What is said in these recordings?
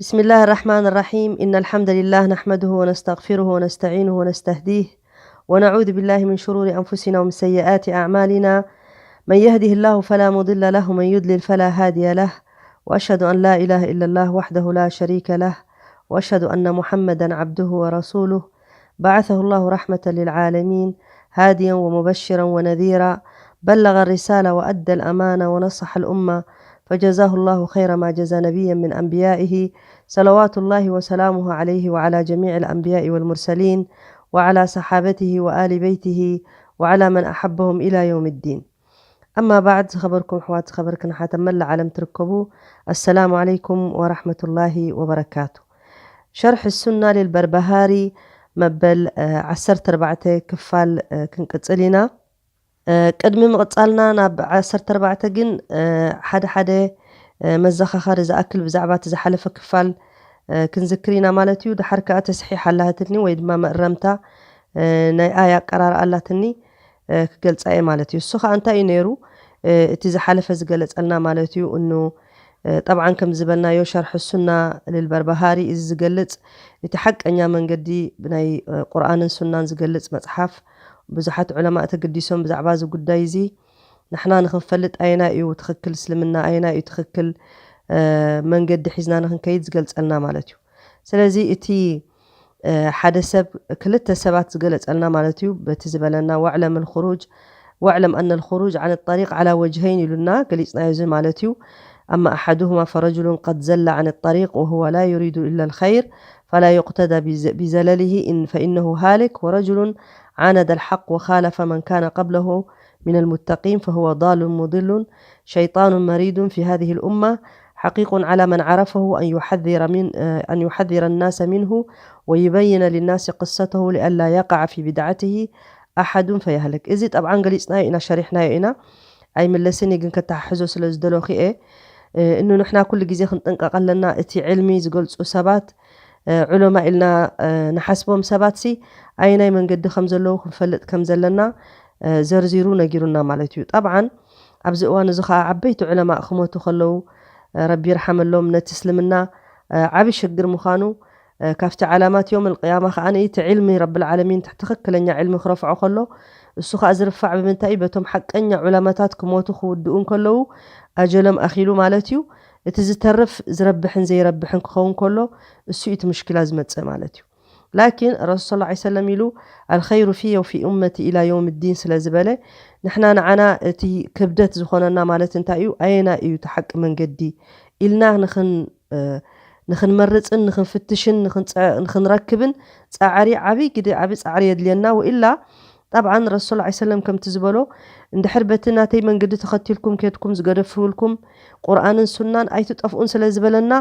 بسم الله الرحمن الرحيم. إن الحمد لله نحمده ونستغفره ونستعينه ونستهديه، ونعوذ بالله من شرور أنفسنا ومن سيئات أعمالنا. من يهده الله فلا مضل له، ومن يضلل فلا هادي له. وأشهد أن لا إله إلا الله وحده لا شريك له، وأشهد أن محمدا عبده ورسوله، بعثه الله رحمة للعالمين، هاديا ومبشرا ونذيرا، بلغ الرسالة وأدى الأمانة ونصح الأمة، فجزاه الله خير ما جزى نبيا من أنبيائه، صلوات الله وسلامه عليه وعلى جميع الأنبياء والمرسلين، وعلى صحابته وآل بيته، وعلى من أحبهم إلى يوم الدين. أما بعد، ዝኸበርኩም ኣሕዋት፣ ዝኸበርክን ኣሓት ኣብ መላእ ዓለም ትርከቡ፣ السلام عليكم ورحمة الله وبركاته. شرح السنة للبربهاري መበል፣ እ፣ ዓሰርተ ኣርባዕተ ክፋል፣ እ፣ ክንቅጽል ኢና። እ፣ ቅድሚ ምቕጻልና ናብ ዓሰርተ ኣርባዕተ ግን፣ እ፣ ሓደ ሓደ፣ እ፣ መዘኻኸሪ ዝኣክል ብዛዕባ እቲ ዝሓለፈ ክፋል፣ እ፣ ክንዝክር ኢና ማለት እዩ። ድሓር ከኣ ተስሒሕ ኣላትኒ ወይ ድማ መእረምታ፣ እ፣ ናይ ኣያ ኣቀራርባ ኣላትኒ፣ እ፣ ክገልጻ እየ ማለት እዩ። እሱ ኸኣ እንታይ እዩ ነይሩ? እ፣ እቲ ዝሓለፈ ዝገለጸልና ማለት እዩ። እኑ፣ እ፣ ጠብዓን ከም ዝበልናዮ ሸርሒ ሱና ልልበርባሃሪ እዚ ዝገልጽ፣ እቲ ሓቀኛ መንገዲ ብናይ፣ እ፣ ቁርኣንን ሱናን ዝገልጽ መጽሓፍ፣ ብዙሓት ዑለማእ ተገዲሶም ብዛዕባ እዚ ጉዳይ እዚ። ንሕና ንኽንፈልጥ ኣየናይ እዩ ትኽክል እስልምና፣ ኣየናይ እዩ ትኽክል፣ እ፣ መንገዲ ሒዝና ንኽንከይድ ዝገልጸልና ማለት እዩ። ስለዚ እቲ፣ እ፣ ሓደ ሰብ ክልተ ሰባት ዝገለጸልና ማለት እዩ። በቲ ዝበለና واعلم الخروج، واعلم أن الخروج عن الطريق على وجهين ኢሉና ገሊጽናዮ እዚ ማለት እዩ። أما أحدهما فرجل قد زل عن الطريق وهو لا يريد إلا الخير فلا يقتدى بز-، بزلله إن، فإنه هالك، ورجل عاند الحق وخالف من كان قبله من المتقين فهو ضال مضل، شيطان مريد في هذه الأمة، حقيق على من عرفه أن يحذر من، آه، أن يحذر الناس منه ويبين للناس قصته لئلا يقع في بدعته أحد فيهلك. እዚ ጠብዓን ገሊጽናዮ ኢና፣ ሸሪሕናዮ ኢና። ኣይምለስን እየ፣ ግን ከተሓሕዞ ስለ ዝደለኹ እየ። እ፣ እኑ ንሕና ኩሉ ግዜ ክንጥንቀቕ ኣለና። እቲ ዕልሚ ዝገልጹ ሰባት፣ እ፣ ዑለማ ኢልና፣ እ፣ ንሓስቦም ሰባትሲ ኣየናይ መንገዲ ከም ዘለዉ ክንፈልጥ ከም ዘለና፣ እ፣ ዘርዚሩ ነጊሩና ማለት እዩ። ጠብዓን ኣብዚ እዋን እዚ ኸኣ ዓበይቲ ዑለማ ክሞቱ ከለዉ፣ እ፣ ረቢ ይርሓመሎም፣ ነቲ እስልምና፣ እ፣ ዓቢ ሽግር ምዃኑ፣ እ፣ ካብቲ ዓላማት ዮም ኣልቅያማ ኸኣ እቲ ዕልሚ ረብል ዓለሚን ትኽክለኛ ዕልሚ ክረፍዖ ከሎ፣ እሱ ኸኣ ዝርፋዕ ብምንታይ እዩ? በቶም ሓቀኛ ዑለማታት ክሞቱ ክውድኡ እንከለዉ ኣጀሎም ኣኺሉ ማለት እዩ። እቲ ዝተርፍ ዝረብሕን ዘይረብሕን ክኸውን ከሎ፣ እሱ እዩ እቲ ምሽኪላ ዝመጽእ ማለት እዩ። ላኪን ረሱል ሰለላሁ ዐለይሂ ወሰለም ኢሉ፣ الخير في وفي أمتي إلى يوم الدين ስለ ዝበለ፣ ንሕና ንዓና እቲ ክብደት ዝኾነና ማለት እንታይ እዩ? ኣየናይ እዩ እቲ ሓቂ መንገዲ ኢልና ንኽን-፣ እ፣ ንኽንመርጽን ንኽንፍትሽን ንኽንጸ-፣ ንኽንረክብን ጻዕሪ፣ ዓቢ ግደ፣ ዓቢ ጻዕሪ የድልየና። ወኢላ፣ ጠብዓን ረሱል ዐለይሂ ሰለም ከምቲ ዝበሎ፣ እንድሕር በቲ ናተይ መንገዲ ተኸቲልኩም ኬድኩም ዝገደፍኩልኩም ቁርኣንን ሱናን ኣይትጠፍኡን ስለ ዝበለና፣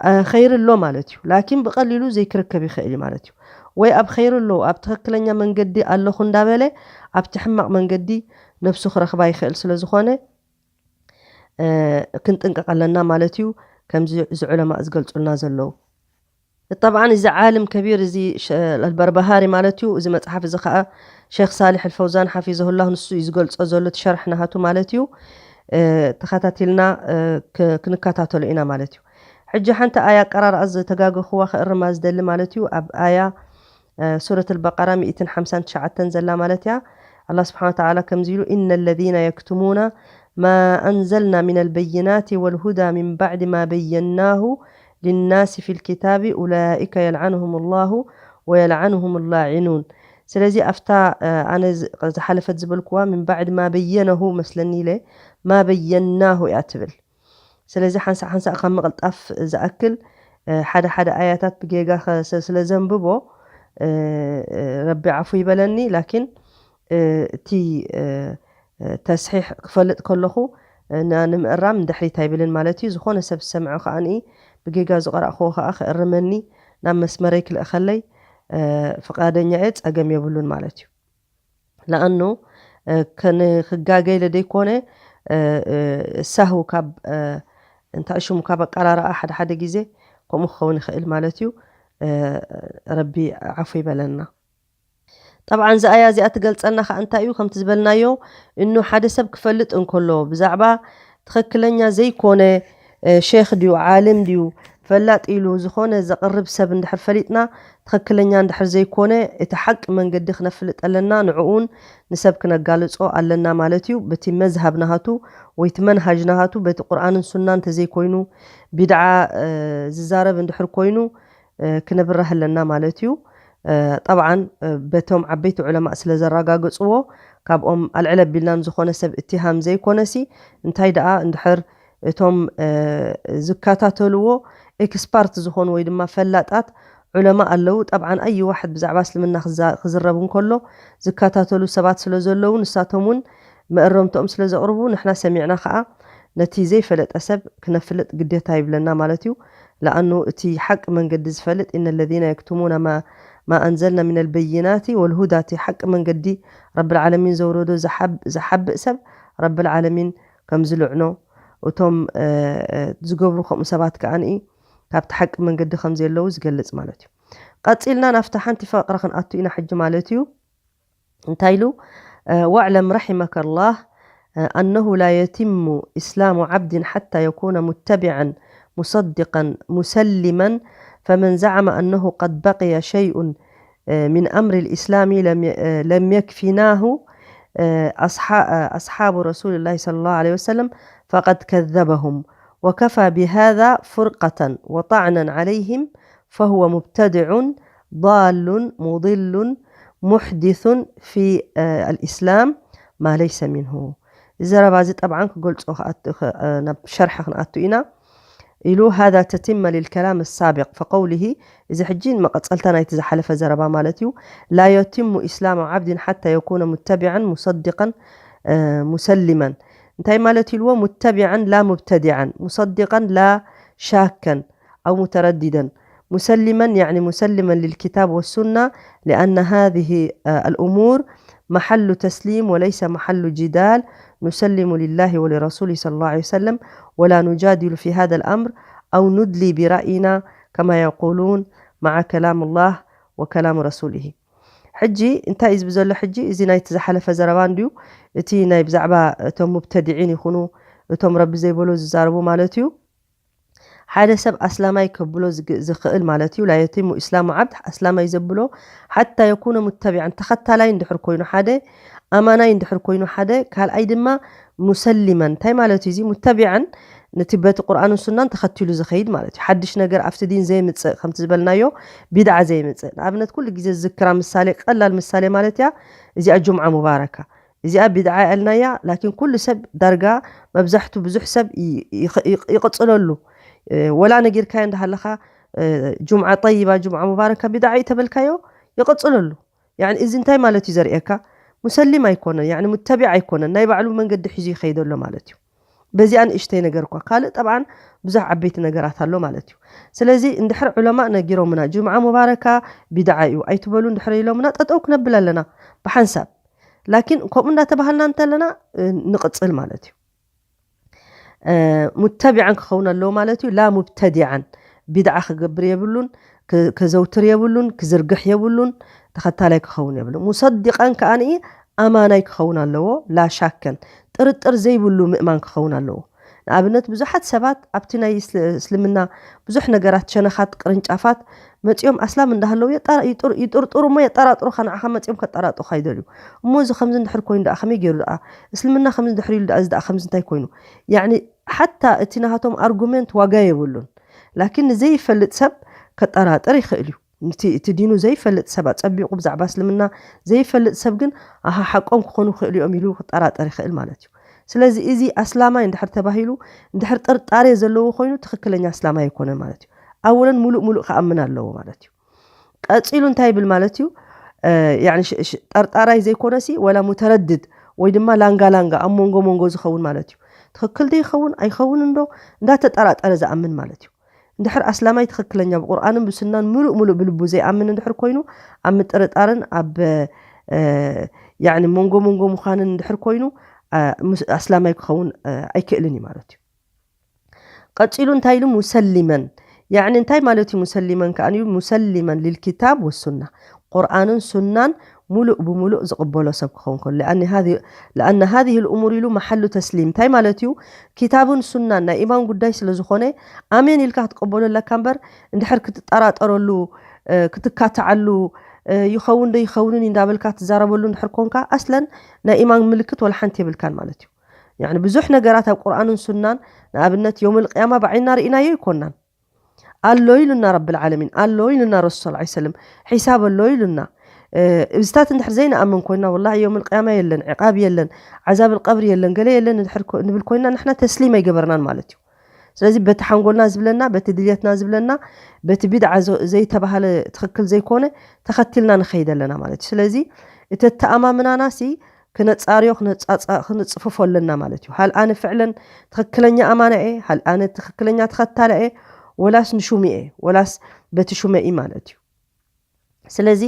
እ፣ ኸይሪ ኣሎ ማለት እዩ። ላኪን ብቐሊሉ ዘይክርከብ ይኽእል እዩ ማለት እዩ። ወይ ኣብ ኸይሪ ኣሎ፣ ኣብ ትኽክለኛ መንገዲ ኣለኹ እንዳበለ ኣብቲ ሕማቕ መንገዲ ነብሱ ክረኽባ ይኽእል ስለ ዝኾነ፣ እ፣ ክንጥንቀቕ ኣለና ማለት እዩ። ከምዚ እዚ ዑለማእ ዝገልጹልና ዘለዉ። ጠብዓን እዚ ዓልም ከቢር እዚ ሸ-፣ ኣልበርባሃሪ ማለት እዩ። እዚ መጽሓፍ እዚ ኸኣ ሸኽ ሳልሕ ኣልፈውዛን ሓፊዘሁላህ ንሱ እዩ ዝገልጾ ዘሎ፣ እቲ ሸርሕ ናሃቱ ማለት እዩ። እ፣ ተኸታቲልና፣ እ፣ ክ-፣ ክንከታተሎ ኢና ማለት እዩ። ሕጂ ሓንቲ ኣያ ኣቀራርኣ ዝተጋገኽዋ ክእርማ ዝደሊ ማለት እዩ። ኣብ ኣያ፣ እ፣ ሱረት ኣልበቀራ ሚእትን ሓምሳን ትሽዓተን ዘላ ማለት እያ። ኣላህ ስብሓነ ወተዓላ ከምዚ ኢሉ፣ إن الذين يكتمون ما أنزلنا من البينات والهدى من بعد ما بيناه للناس في الكتاب أولئك يلعنهم الله ويلعنهم اللاعنون። ስለዚ ኣብታ፣ እ፣ ኣነ ዝ-፣ ዝሓለፈት ዝበልኩዋ من بعد ما بينه መስለኒ ኢለ ما بيناه እያ ትብል። ስለዚ ሓንሳእ ሓንሳእ ካብ ምቕልጣፍ ዝኣክል፣ እ፣ ሓደ ሓደ ኣያታት ብጌጋ ኸ-፣ ስ-፣ ስለ ዘንብቦ፣ እ፣ እ፣ ረቢ ዓፉ ይበለኒ። ላኪን፣ እ፣ እቲ፣ እ፣ እ፣ ተስሒሕ ክፈልጥ ከለኹ፣ እ፣ ን-፣ ንምእራም ንድሕሪት ኣይብልን ማለት እዩ። ዝኾነ ሰብ ዝሰምዖ ከኣ ብጌጋ ዝቐራእክዎ ከኣ ክእርመኒ ናብ መስመረይ ክልእኸለይ፣ እ፣ ፍቓደኛ እየ፣ ጸገም የብሉን ማለት እዩ። ለኣኑ፣ እ፣ ከን-፣ ክጋገ ኢለ ደይኮነ፣ እ፣ እ፣ ሳህው ካብ፣ እ፣ እንታይ ሽሙ ካብ ኣቀራርኣ ሓደ ሓደ ግዜ ከምኡ ክኸውን ይኽእል ማለት እዩ። እ፣ ረቢ ዓፉ ይበለና። ጠብዓን፣ እዚ ኣያ እዚኣ ትገልጸልና ከኣ እንታይ እዩ? ከምቲ ዝበልናዮ፣ እኑ ሓደ ሰብ ክፈልጥ እንከሎ፣ ብዛዕባ ትኽክለኛ ዘይኮነ፣ እ፣ ሼኽ ድዩ፣ ዓልም ድዩ፣ ፈላጥ ኢሉ ዝኾነ ዘቕርብ ሰብ እንድሕር ፈሊጥና፣ ትኽክለኛ እንድሕር ዘይኮነ፣ እቲ ሓቂ መንገዲ ክነፍልጥ ኣለና፣ ንዕኡን ንሰብ ክነጋልጾ ኣለና ማለት እዩ። በቲ መዝሃብ ናሃቱ ወይ እቲ መንሃጅ ናሃቱ፣ በቲ ቁርኣንን ሱናን እንተዘይኮይኑ፣ ቢድዓ፣ እ፣ ዝዛረብ እንድሕር ኮይኑ፣ እ፣ ክነብርህ ኣለና ማለት እዩ። እ፣ ጠብዓን፣ እ፣ በቶም ዓበይቲ ዑለማእ ስለ ዘረጋገጽዎ፣ ካብኦም ኣልዕል ኣቢልናን ዝኾነ ሰብ እትሃም ዘይኮነሲ፣ እንታይ ደኣ እንድሕር እቶም፣ እ፣ ዝከታተልዎ ኤክስፓርት ዝኾኑ ወይ ድማ ፈላጣት ዑለማ ኣለዉ። ጠብዓን ኣይ ዋሕድ ብዛዕባ እስልምና ክዛ-፣ ክዝረብ እንከሎ ዝከታተሉ ሰባት ስለ ዘለዉ፣ ንሳቶም እውን መእረምትኦም ስለ ዘቕርቡ፣ ንሕና ሰሚዕና ከኣ ነቲ ዘይፈለጠ ሰብ ክነፍልጥ ግዴታ ይብለና ማለት እዩ። ለኣኑ እቲ ሓቂ መንገዲ ዝፈልጥ፣ إن الذين يكتمون ما، ما أنزلنا من البينات والهدى፣ እቲ ሓቂ መንገዲ ረብል ዓለሚን ዘውረዶ ዝሓብ-፣ ዝሓብእ ሰብ ረብል ዓለሚን ከም ዝልዕኖ፣ እቶም፣ እ፣ እ፣ ዝገብሩ ከምኡ ሰባት ከኣ ንኢ ካብቲ ሓቂ መንገዲ ከም ዘለዉ ዝገልጽ ማለት እዩ። ቀጺልና ናብታ ሓንቲ ፈቕራ ክንኣቱ ኢና ሕጂ ማለት እዩ። እንታይ ኢሉ? እ፣ واعلم رحمك الله، እ፣ أنه لا يتم إسلام عبد حتى يكون متبعا مصدقا مسلما، فمن زعم أنه قد بقي شيء، እ፣ من أمر الإسلام لم ي-، እ፣ لم يكفناه، እ፣ أصحا-، እ፣ أصحاب رسول الله صلى الله عليه وسلم، فقد كذبهم، وكفى بهذا فرقة وطعنا عليهم، فهو مبتدع ضال مضل محدث في، እ፣ الإسلام ما ليس منه። እዚ ዘረባ እዚ ጠብዓን ክገልጾ ክኣት-፣ ክ-፣ እ፣ ናብ ሸርሒ ክንኣቱ ኢና። ኢሉ هذا تتمة للكلام السابق فقوله، እዚ ሕጂ መቐጸልታ ናይቲ ዝሓለፈ ዘረባ ማለት እዩ። لا يتم إسلام عبد حتى يكون متبعا مصدقا، እ፣ مسلما። እንታይ ማለት ኢልዎ? متبعا لا مبتدعا، مصدقا لا شاكا أو مترددا، مسلما يعني مسلما للكتاب والسنة، لأن هذه، آه، الأمور محل تسليم وليس محل جدال. نسلم لله ولرسوله صلى الله عليه وسلم، ولا نجادل في هذا الأمر أو ندلي برأينا كما يقولون مع كلام الله وكلام رسوله. ሕጂ እንታይ እዩ ዝብል ዘሎ? ሕጂ እዚ ናይቲ ዝሓለፈ ዘረባ እንድዩ፣ እቲ ናይ ብዛዕባ እቶም ሙብተዲዒን ይኹኑ እቶም ረቢ ዘይበሎ ዝዛረቡ ማለት እዩ። ሓደ ሰብ ኣስላማይ ከብሎ ዝግ-፣ ዝኽእል ማለት እዩ። لا يتم إسلام عبد، ኣስላማይ ዘብሎ ሓታ የኩነ ሙተቢዓን፣ ተኸታላይ እንድሕር ኮይኑ ሓደ፣ ኣማናይ እንድሕር ኮይኑ ሓደ፣ ካልኣይ ድማ ሙሰሊመን። እንታይ ማለት እዩ እዚ? ሙተቢዓን ነቲ በቲ ቁርኣንን ሱናን ተኸቲሉ ዝኸይድ ማለት እዩ። ሓድሽ ነገር ኣብቲ ዲን ዘይምጽእ፣ ከምቲ ዝበልናዮ ቢድዓ ዘይምጽእ። ንኣብነት ኩሉ ግዜ ዝዝክራ ምሳሌ፣ ቀላል ምሳሌ ማለት እያ፣ እዚኣ ጁምዓ ሙባረካ። እዚኣ ቢድዓ ያልናያ፣ ላኪን ኩሉ ሰብ ዳርጋ መብዛሕቱ ብዙሕ ሰብ ይ-፣ ይኽ-፣ ይቕ-፣ ይቕጽለሉ። እ፣ ወላ ነጊርካዮ እንዳሃለኻ፣ እ፣ ጁምዓ ጠይባ፣ ጁምዓ ሙባረካ ቢድዓ እዩ ተበልካዮ፣ ይቕጽለሉ። ያዕኒ እዚ እንታይ ማለት እዩ ዘርእየካ? ሙሰሊም ኣይኮነን፣ ያዕኒ ሙተቢዕ ኣይኮነን፣ ናይ ባዕሉ መንገዲ ሒዙ ይኸይድ ኣሎ ማለት እዩ። በዚኣ ንእሽተይ ነገር እኳ፣ ካልእ ጠብዓን ብዙሕ ዓበይቲ ነገራት ኣሎ ማለት እዩ። ስለዚ እንድሕር ዑለማእ ነጊሮምና፣ ጁምዓ ሙባረካ ቢድዓ እዩ ኣይትበሉ እንድሕር ኢሎምና፣ ጠጠው ክነብል ኣለና ብሓንሳብ። ላኪን ከምኡ እንዳተባሃልና እንተለና፣ እ፣ ንቕጽል ማለት እዩ። እ፣ ሙተቢዓን ክኸውን ኣለዎ ማለት እዩ። ላ ሙብተዲዓን፣ ቢድዓ ክገብር የብሉን፣ ክ-፣ ከዘውትር የብሉን፣ ክዝርግሕ የብሉን፣ ተኸታላይ ክኸውን የብሉን። ሙሰዲቃን ከኣ ኣማናይ ክኸውን ኣለዎ፣ ላ ሻከን፣ ጥርጥር ዘይብሉ ምእማን ክኸውን ኣለዎ። ንኣብነት ብዙሓት ሰባት ኣብቲ ናይ እስል-፣ እስልምና ብዙሕ ነገራት፣ ሸነኻት፣ ቅርንጫፋት መጺኦም ኣስላም እንዳሃለዉ የጣ-፣ ይጥር-፣ ይጥርጥሩ እሞ የጠራጥሩኻ፣ ንዓኻ መጺኦም ከጠራጥሩኻ ይደልዩ። እሞ እዚ ከምዚ እንድሕር ኮይኑ ደኣ ከመይ ገይሩ ደኣ? እስልምና ከምዚ እንድሕር ኢሉ ደኣ፣ እዚ ደኣ ከምዚ እንታይ ኮይኑ? ያዕኒ ሓታ እቲ ናሃቶም ኣርጉሜንት ዋጋ የብሉን። ላኪን ንዘይፈልጥ ሰብ ከጠራጥር ይኽእል እዩ። እቲ፣ እቲ ዲኑ ዘይፈልጥ ሰብ፣ ኣጸቢቑ ብዛዕባ እስልምና ዘይፈልጥ ሰብ ግን፣ ኣሃ፣ ሓቆም ክኾኑ ይኽእሉ እዮም ኢሉ ክጠራጠር ይኽእል ማለት እዩ። ስለዚ እዚ ኣስላማይ እንድሕር ተባሂሉ፣ እንድሕር ጥርጣሬ ዘለዎ ኮይኑ፣ ትኽክለኛ ኣስላማይ ኣይኮነን ማለት እዩ። ኣወለን ሙሉእ ሙሉእ ክኣምን ኣለዎ ማለት እዩ። ቀጺሉ እንታይ ይብል ማለት እዩ? እ፣ ያዕኒ ሽ-፣ ሽ-፣ ጠርጣራይ ዘይኮነሲ፣ ወላ ሙተረድድ ወይ ድማ ላንጋ ላንጋ ኣብ መንጎ መንጎ ዝኸውን ማለት እዩ። ትኽክል ዶ ይኸውን ኣይኸውን እንዶ እንዳተጠራጠረ ዝኣምን ማለት እዩ። እንድሕር ኣስላማይ ትኽክለኛ ብቁርኣንን ብሱናን ሙሉእ ሙሉእ ብልቡ ዘይኣምን እንድሕር ኮይኑ፣ ኣብ ምጥርጣርን ኣብ፣ እ፣ ያዕኒ መንጎ መንጎ ምዃንን እንድሕር ኮይኑ፣ እ፣ ምስ-፣ ኣስላማይ ክኸውን፣ እ፣ ኣይክእልን እዩ ማለት እዩ። ቀጺሉ እንታይ ኢሉ? ሙሰሊመን፣ ያዕኒ እንታይ ማለት እዩ? ሙሰሊመን ከኣ እዩ ሙሰሊመን ሊልኪታብ ወሱና፣ ቁርኣንን ሱናን ሙሉእ ብሙሉእ ዝቕበሎ ሰብ ክኸውን ከሎ። ለኣነ ሃዚ- ለኣነ ሃዚህ ልእሙር ኢሉ መሓሉ ተስሊም እንታይ ማለት እዩ? ኪታብን ሱናን ናይ ኢማን ጉዳይ ስለ ዝኾነ ኣሜን ኢልካ ክትቀበሎ ኣለካ እምበር፣ እንድሕር ክትጠራጠረሉ፣ እ፣ ክትካትዓሉ፣ እ፣ ይኸውን ዶ ይኸውንን እንዳበልካ ትዛረበሉ እንድሕር ኮንካ፣ ኣስለን ናይ ኢማን ምልክት ወላ ሓንቲ የብልካን ማለት እዩ። ያዕኒ ብዙሕ ነገራት ኣብ ቁርኣንን ሱናን፣ ንኣብነት ዮም ልቅያማ ብዓይንና ርኢናዮ ኣይኮናን። ኣሎ ኢሉና ረብል ዓለሚን፣ ኣሎ ኢሉና ረሱል ሰለላሁ ዐለይሂ ወሰለም፣ ሒሳብ ኣሎ ኢሉና። እ፣ እዚታት እንድሕር ዘይንኣምን ኮይና፣ ወላሂ ዮም ልቅያማ የለን፣ ዕቃብ የለን፣ ዓዛብ ልቀብሪ የለን፣ ገለ የለን እንድሕር ኮ- ንብል ኮይና፣ ንሕና ተስሊም ኣይገበርናን ማለት እዩ። ስለዚ በቲ ሓንጎልና ዝብለና፣ በቲ ድልየትና ዝብለና፣ በቲ ቢድዓ ዘ- ዘይተባህለ ትኽክል ዘይኮነ ተኸቲልና ንኸይድ ኣለና ማለት እዩ። ስለዚ እቲ ኣተኣማምናና ሲ ክነጻርዮ፣ ክነጻጻ- ክንጽፍፎ ኣለና ማለት እዩ። ሃል ኣነ ፍዕለን ትኽክለኛ ኣማና እየ፣ ሃል ኣነ ትኽክለኛ ተኸታላ እየ፣ ወላስ ንሹም እየ፣ ወላስ በቲ ሹመ እዩ ማለት እዩ። ስለዚ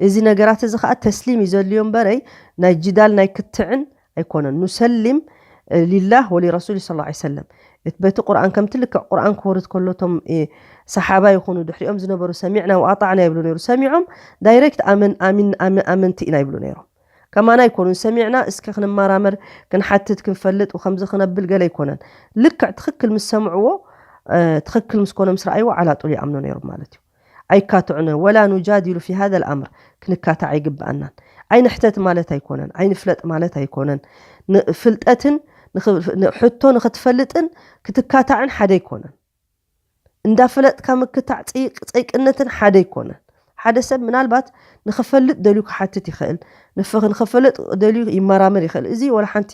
እዚ ነገራት እዚ ኸኣ ተስሊም እዩ ዘድልዮ እምበረይ ናይ ጅዳል ናይ ክትዕን ኣይኮነን። ኑሰሊም ሊላህ ወሊረሱል ሰለላሁ ዐለይሂ ወሰለም። እቲ በቲ ቁርኣን ከምቲ ልክዕ ቁርኣን ክወርድ ከሎ እቶም፣ እ፣ ሰሓባ ይኹኑ ድሕሪኦም ዝነበሩ ሰሚዕና ወኣጣዕና ይብሉ ነይሩ። ሰሚዖም ዳይሬክት ኣመን ኣሚን ኣመ- ኣመንቲ ኢና ይብሉ ነይሮም። ከማና ኣይኮኑን ሰሚዕና እስኪ ክንመራመር ክንሓትት ክንፈልጥ ከምዚ ክነብል ገለ ኣይኮነን። ልክዕ ትኽክል ምስ ሰምዕዎ፣ እ፣ ትኽክል ምስ ኮነ ምስ ረኣይዎ ዓላጡል ይኣምኑ ነይሮም ማለት እዩ። ኣይካትዑነ ወላ ኑጃዲሉ ፊ ሃዘ ልኣምር፣ ክንካታዕ ኣይግብኣናን። ኣይንሕተት ማለት ኣይኮነን፣ ኣይንፍለጥ ማለት ኣይኮነን። ን- ፍልጠትን ንኽ- ን- ሕቶ ንኽትፈልጥን ክትካታዕን ሓደ ኣይኮነን። እንዳፈለጥካ ምክታዕ ጽይቅ- ጸይቅነትን ሓደ ኣይኮነን። ሓደ ሰብ ምናልባት ንኽፈልጥ ደልዩ ክሓትት ይኽእል፣ ንፍ- ንኽፈልጥ ደልዩ ይመራመር ይኽእል። እዚ ወላ ሓንቲ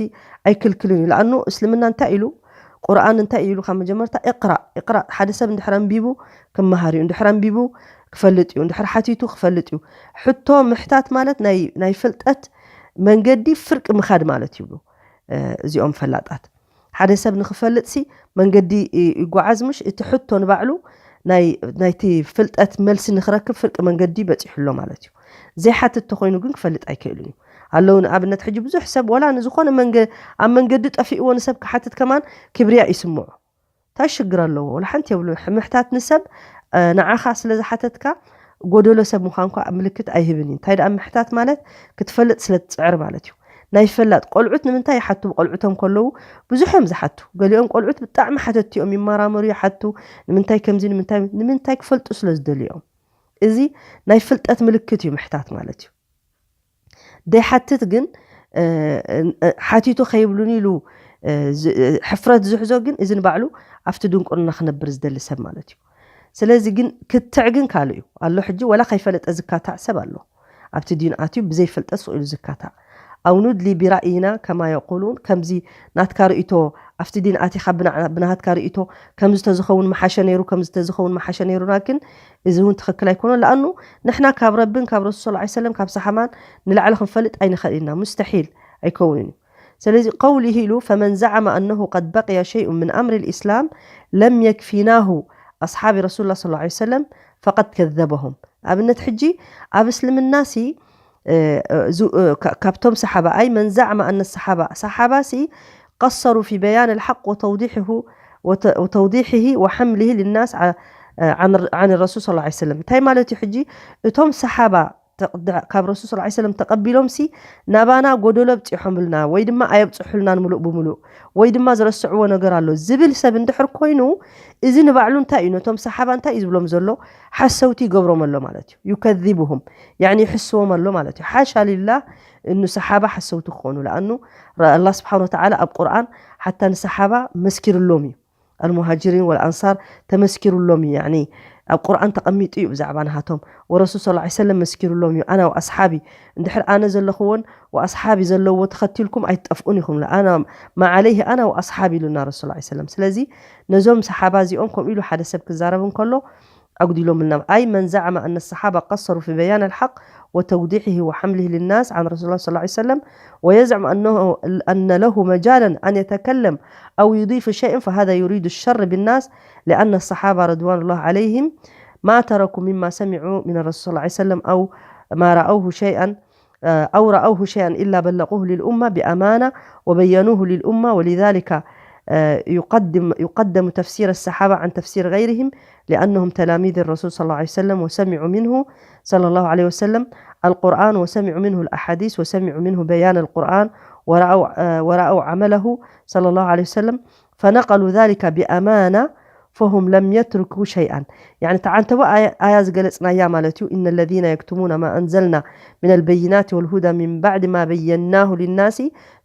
ኣይክልክልን እዩ። ለኣኑ እስልምና እንታይ ኢሉ? ቁርኣን እንታይ ኢሉ? ካብ መጀመርታ እቅራእ፣ እቅራእ። ሓደ ሰብ እንድሕር ኣንቢቡ ክመሃር እዩ፣ እንድሕር ኣንቢቡ ክፈልጥ እዩ፣ እንድሕር ሓቲቱ ክፈልጥ እዩ። ሕቶ ምሕታት ማለት ናይ፣ ናይ ፍልጠት መንገዲ ፍርቂ ምኻድ ማለት ይብሉ፣ እ፣ እዚኦም ፈላጣት። ሓደ ሰብ ንኽፈልጥ ሲ መንገዲ ይ- ይጓዓዝ፣ ምሽ እቲ ሕቶ ንባዕሉ ናይ፣ ናይቲ ፍልጠት መልሲ ንኽረክብ ፍርቂ መንገዲ በጺሑ ኣሎ ማለት እዩ። ዘይሓትት ተኾይኑ ግን ክፈልጥ ኣይክእልን እዩ። ኣለዉ ንኣብነት ሕጂ ብዙሕ ሰብ ወላ ንዝኾነ መንገ- ኣብ መንገዲ ጠፊእዎ ንሰብ ክሓትት ከማን ክብርያ ይስምዖ። እንታይ ሽግር ኣለዎ? ወላ ሓንቲ የብሉ። ምሕታት ንሰብ፣ እ፣ ንዓኻ ስለ ዝሓተትካ ጎደሎ ሰብ ምዃንኳ ምልክት ኣይህብን እዩ። እንታይ ደኣ ምሕታት ማለት ክትፈልጥ ስለ ትጽዕር ማለት እዩ። ናይ ፈላጥ ቆልዑት ንምንታይ ይሓቱ? ቆልዑቶም ከለዉ ብዙሕ እዮም ዝሓቱ። ገሊኦም ቆልዑት ብጣዕሚ ሓተትቲ እዮም፣ ይመራመሩ፣ ይሓቱ። ንምንታይ ከምዚ፣ ንምንታይ፣ ንምንታይ ክፈልጡ ስለ ዝደልዩ እዮም። እዚ ናይ ፍልጠት ምልክት እዩ ምሕታት ማለት እዩ። ደይሓትት ግን፣ እ፣ እ፣ ሓቲቱ ከይብሉን ኢሉ፣ እ፣ ዝ- እ፣ ሕፍረት ዝሕዞ ግን እዚ ንባዕሉ ኣብቲ ድንቁርና ክነብር ዝደሊ ሰብ ማለት እዩ። ስለዚ ግን ክትዕ ግን ካልእ እዩ ኣሎ። ሕጂ ወላ ከይፈለጠ ዝካታዕ ሰብ ኣሎ። ኣብቲ ዲን ኣትዩ ብዘይፈልጠት ስቕ ኢሉ ዝካታዕ። ኣው ኑድሊ ቢራእይና ከማ የቁሉን፣ ከምዚ ናትካ ርእይቶ ኣብቲ ዲን ኣቲኻ ብና- ብናትካ ርእይቶ ከምዚ ተዝኸውን መሓሸ ነይሩ፣ ከምዚ ተዝኸውን መሓሸ ነይሩ ናክን እዚ እውን ትኽክል ኣይኮነን። ለኣኑ ንሕና ካብ ረብን ካብ ረሱል ሰለላሁ ዐለይሂ ወሰለም ካብ ሰሓባን ንላዕሊ ክንፈልጥ ኣይንኽእል ኢና፣ ሙስተሒል ኣይከውንን እዩ። ስለዚ ቀውሊሂ ኢሉ ፈመን ዘዓመ ኣነሁ ቀድ በቅየ ሸይኡ ምን ኣምሪ ልእስላም ለም የክፊናሁ ኣስሓቢ ረሱሉላህ ሰለላሁ ዐለይሂ ወሰለም ፈቀድ ከዘበሁም። ኣብነት ሕጂ ኣብ እስልምና ሲ እ፣ እ፣ ዙ- እ፣ ካ- ካብቶም ሰሓባ ኣይ መን ዘዕመ ኣነ ሰሓባ ሰሓባ ሲ ቀሰሩ ፊ በያን ልሓቅ ወተውዲሕሁ ወተ- ወተውዲሕሂ ወሐምልሂ ልናስ ዓ- እ፣ ዓን ር- ዓን ረሱል ሰለላሁ ዐለይሂ ወሰለም። እንታይ ማለት እዩ? ሕጂ እቶም ሰሓባ ተቕ- ድ- ካብ ረሱል ሰለላሁ ዐለይሂ ወሰለም ተቐቢሎም ሲ ናባና ጎደሎ ኣብፂሖምልና ወይ ድማ ኣየብፅሑልናን ምሉእ ብምሉእ ወይ ድማ ዝረስዕዎ ነገር ኣሎ ዝብል ሰብ እንድሕር ኮይኑ፣ እዚ ንባዕሉ እንታይ እዩ? ነቶም ሰሓባ እንታይ እዩ ዝብሎም ዘሎ? ሓሰውቲ ይገብሮም ኣሎ ማለት እዩ። ዩከዚቡሁም፣ ያዕኒ ይሕስዎም ኣሎ ማለት እዩ። ሓሻ ሊላህ እኑ ሰሓባ ሓሰውቲ ክኾኑ። ለኣኑ ረ- ኣላህ ስብሓን ወተዓላ ኣብ ቁርኣን ሓታ ንሰሓባ መስኪርሎም እዩ። ኣልሙሃጅሪን ወልኣንሳር ተመስኪሩሎም እዩ። ያዕኒ ኣብ ቁርኣን ተቐሚጡ እዩ ብዛዕባ ንሃቶም። ወረሱል ሰለላሁ ዐለይሂ ወሰለም መስኪሩሎም እዩ። ኣና ወኣስሓቢ፣ እንድሕር ኣነ ዘለኽዎን ወኣስሓቢ ዘለዎ ተኸቲልኩም ኣይትጠፍኡን ኢኹም። ኣና ማዓለይህ ኣና ወኣስሓቢ ኢሉና ረሱል ሰለላሁ ዐለይሂ ወሰለም። ስለዚ ነዞም ሰሓባ እዚኦም ከምኡ ኢሉ ሓደ ሰብ ክዛረብ እንከሎ ኣጉዲሎምልና። ኣይ መን ዘዓመ ኣነ ሰሓባ ቀሰሩ ፊ በያን ኣልሓቅ ወተውዲሕሂ ወሐምልሂ ልናስ ዓን ረሱል ሰለላሁ ዐለይሂ ወሰለም ወየዝዕም ኣነሁ- ኣነ ለሁ መጃለን ኣን የተከለም ኣው ዩዲፍ ሸይን ፈሃዛ ዩሪዱ ሸር ብናስ ሊኣነ ሰሓባ ረድዋኑላህ ዐለይሂም ማ ተረኩ ሚማ ሰሚዑ ምን ረሱል ሰለላሁ ዐለይሂ ወሰለም ኣው ማ ረአውሁ ሸይኣን أو رأوه شيئا إلا بلغوه للأمة بأمانة وبينوه للأمة ولذلك آه، يقدم، يقدم تفسير الصحابة عن تفسير غيرهم، لأنهم تلاميذ الرسول صلى الله عليه وسلم، وسمعوا منه صلى الله عليه وسلم القرآن، وسمعوا منه الأحاديث، وسمعوا منه بيان القرآن، ورأوا، آه، ورأوا عمله صلى الله عليه وسلم، فنقلوا ذلك بأمانة، فهم لم يتركوا شيئا. يعني تعانتوا آية، آية زقلت نايا مالتيو: إن الذين يكتمون ما أنزلنا من البينات والهدى من بعد ما بيناه للناس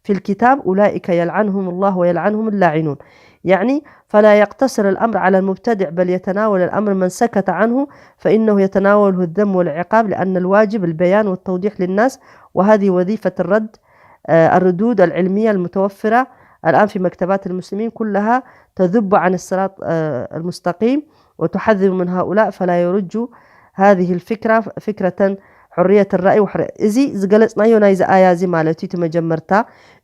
في الكتاب أولئك يلعنهم الله ويلعنهم اللاعنون. يعني فلا يقتصر الأمر على المبتدع، بل يتناول الأمر من سكت عنه، فإنه يتناوله الذم والعقاب، لأن الواجب البيان والتوضيح للناس، وهذه وظيفة الرد، آه، الردود العلمية المتوفرة الآن في مكتبات المسلمين كلها تذب عن الصراط، آه، المستقيم، وتحذر من هؤلاء، فلا يرج هذه الفكرة فكرة حرية الرأي وحر-، እዚ ዝገለጽናዮ ናይዚ ኣያ እዚ ማለት እዩ። እቲ መጀመርታ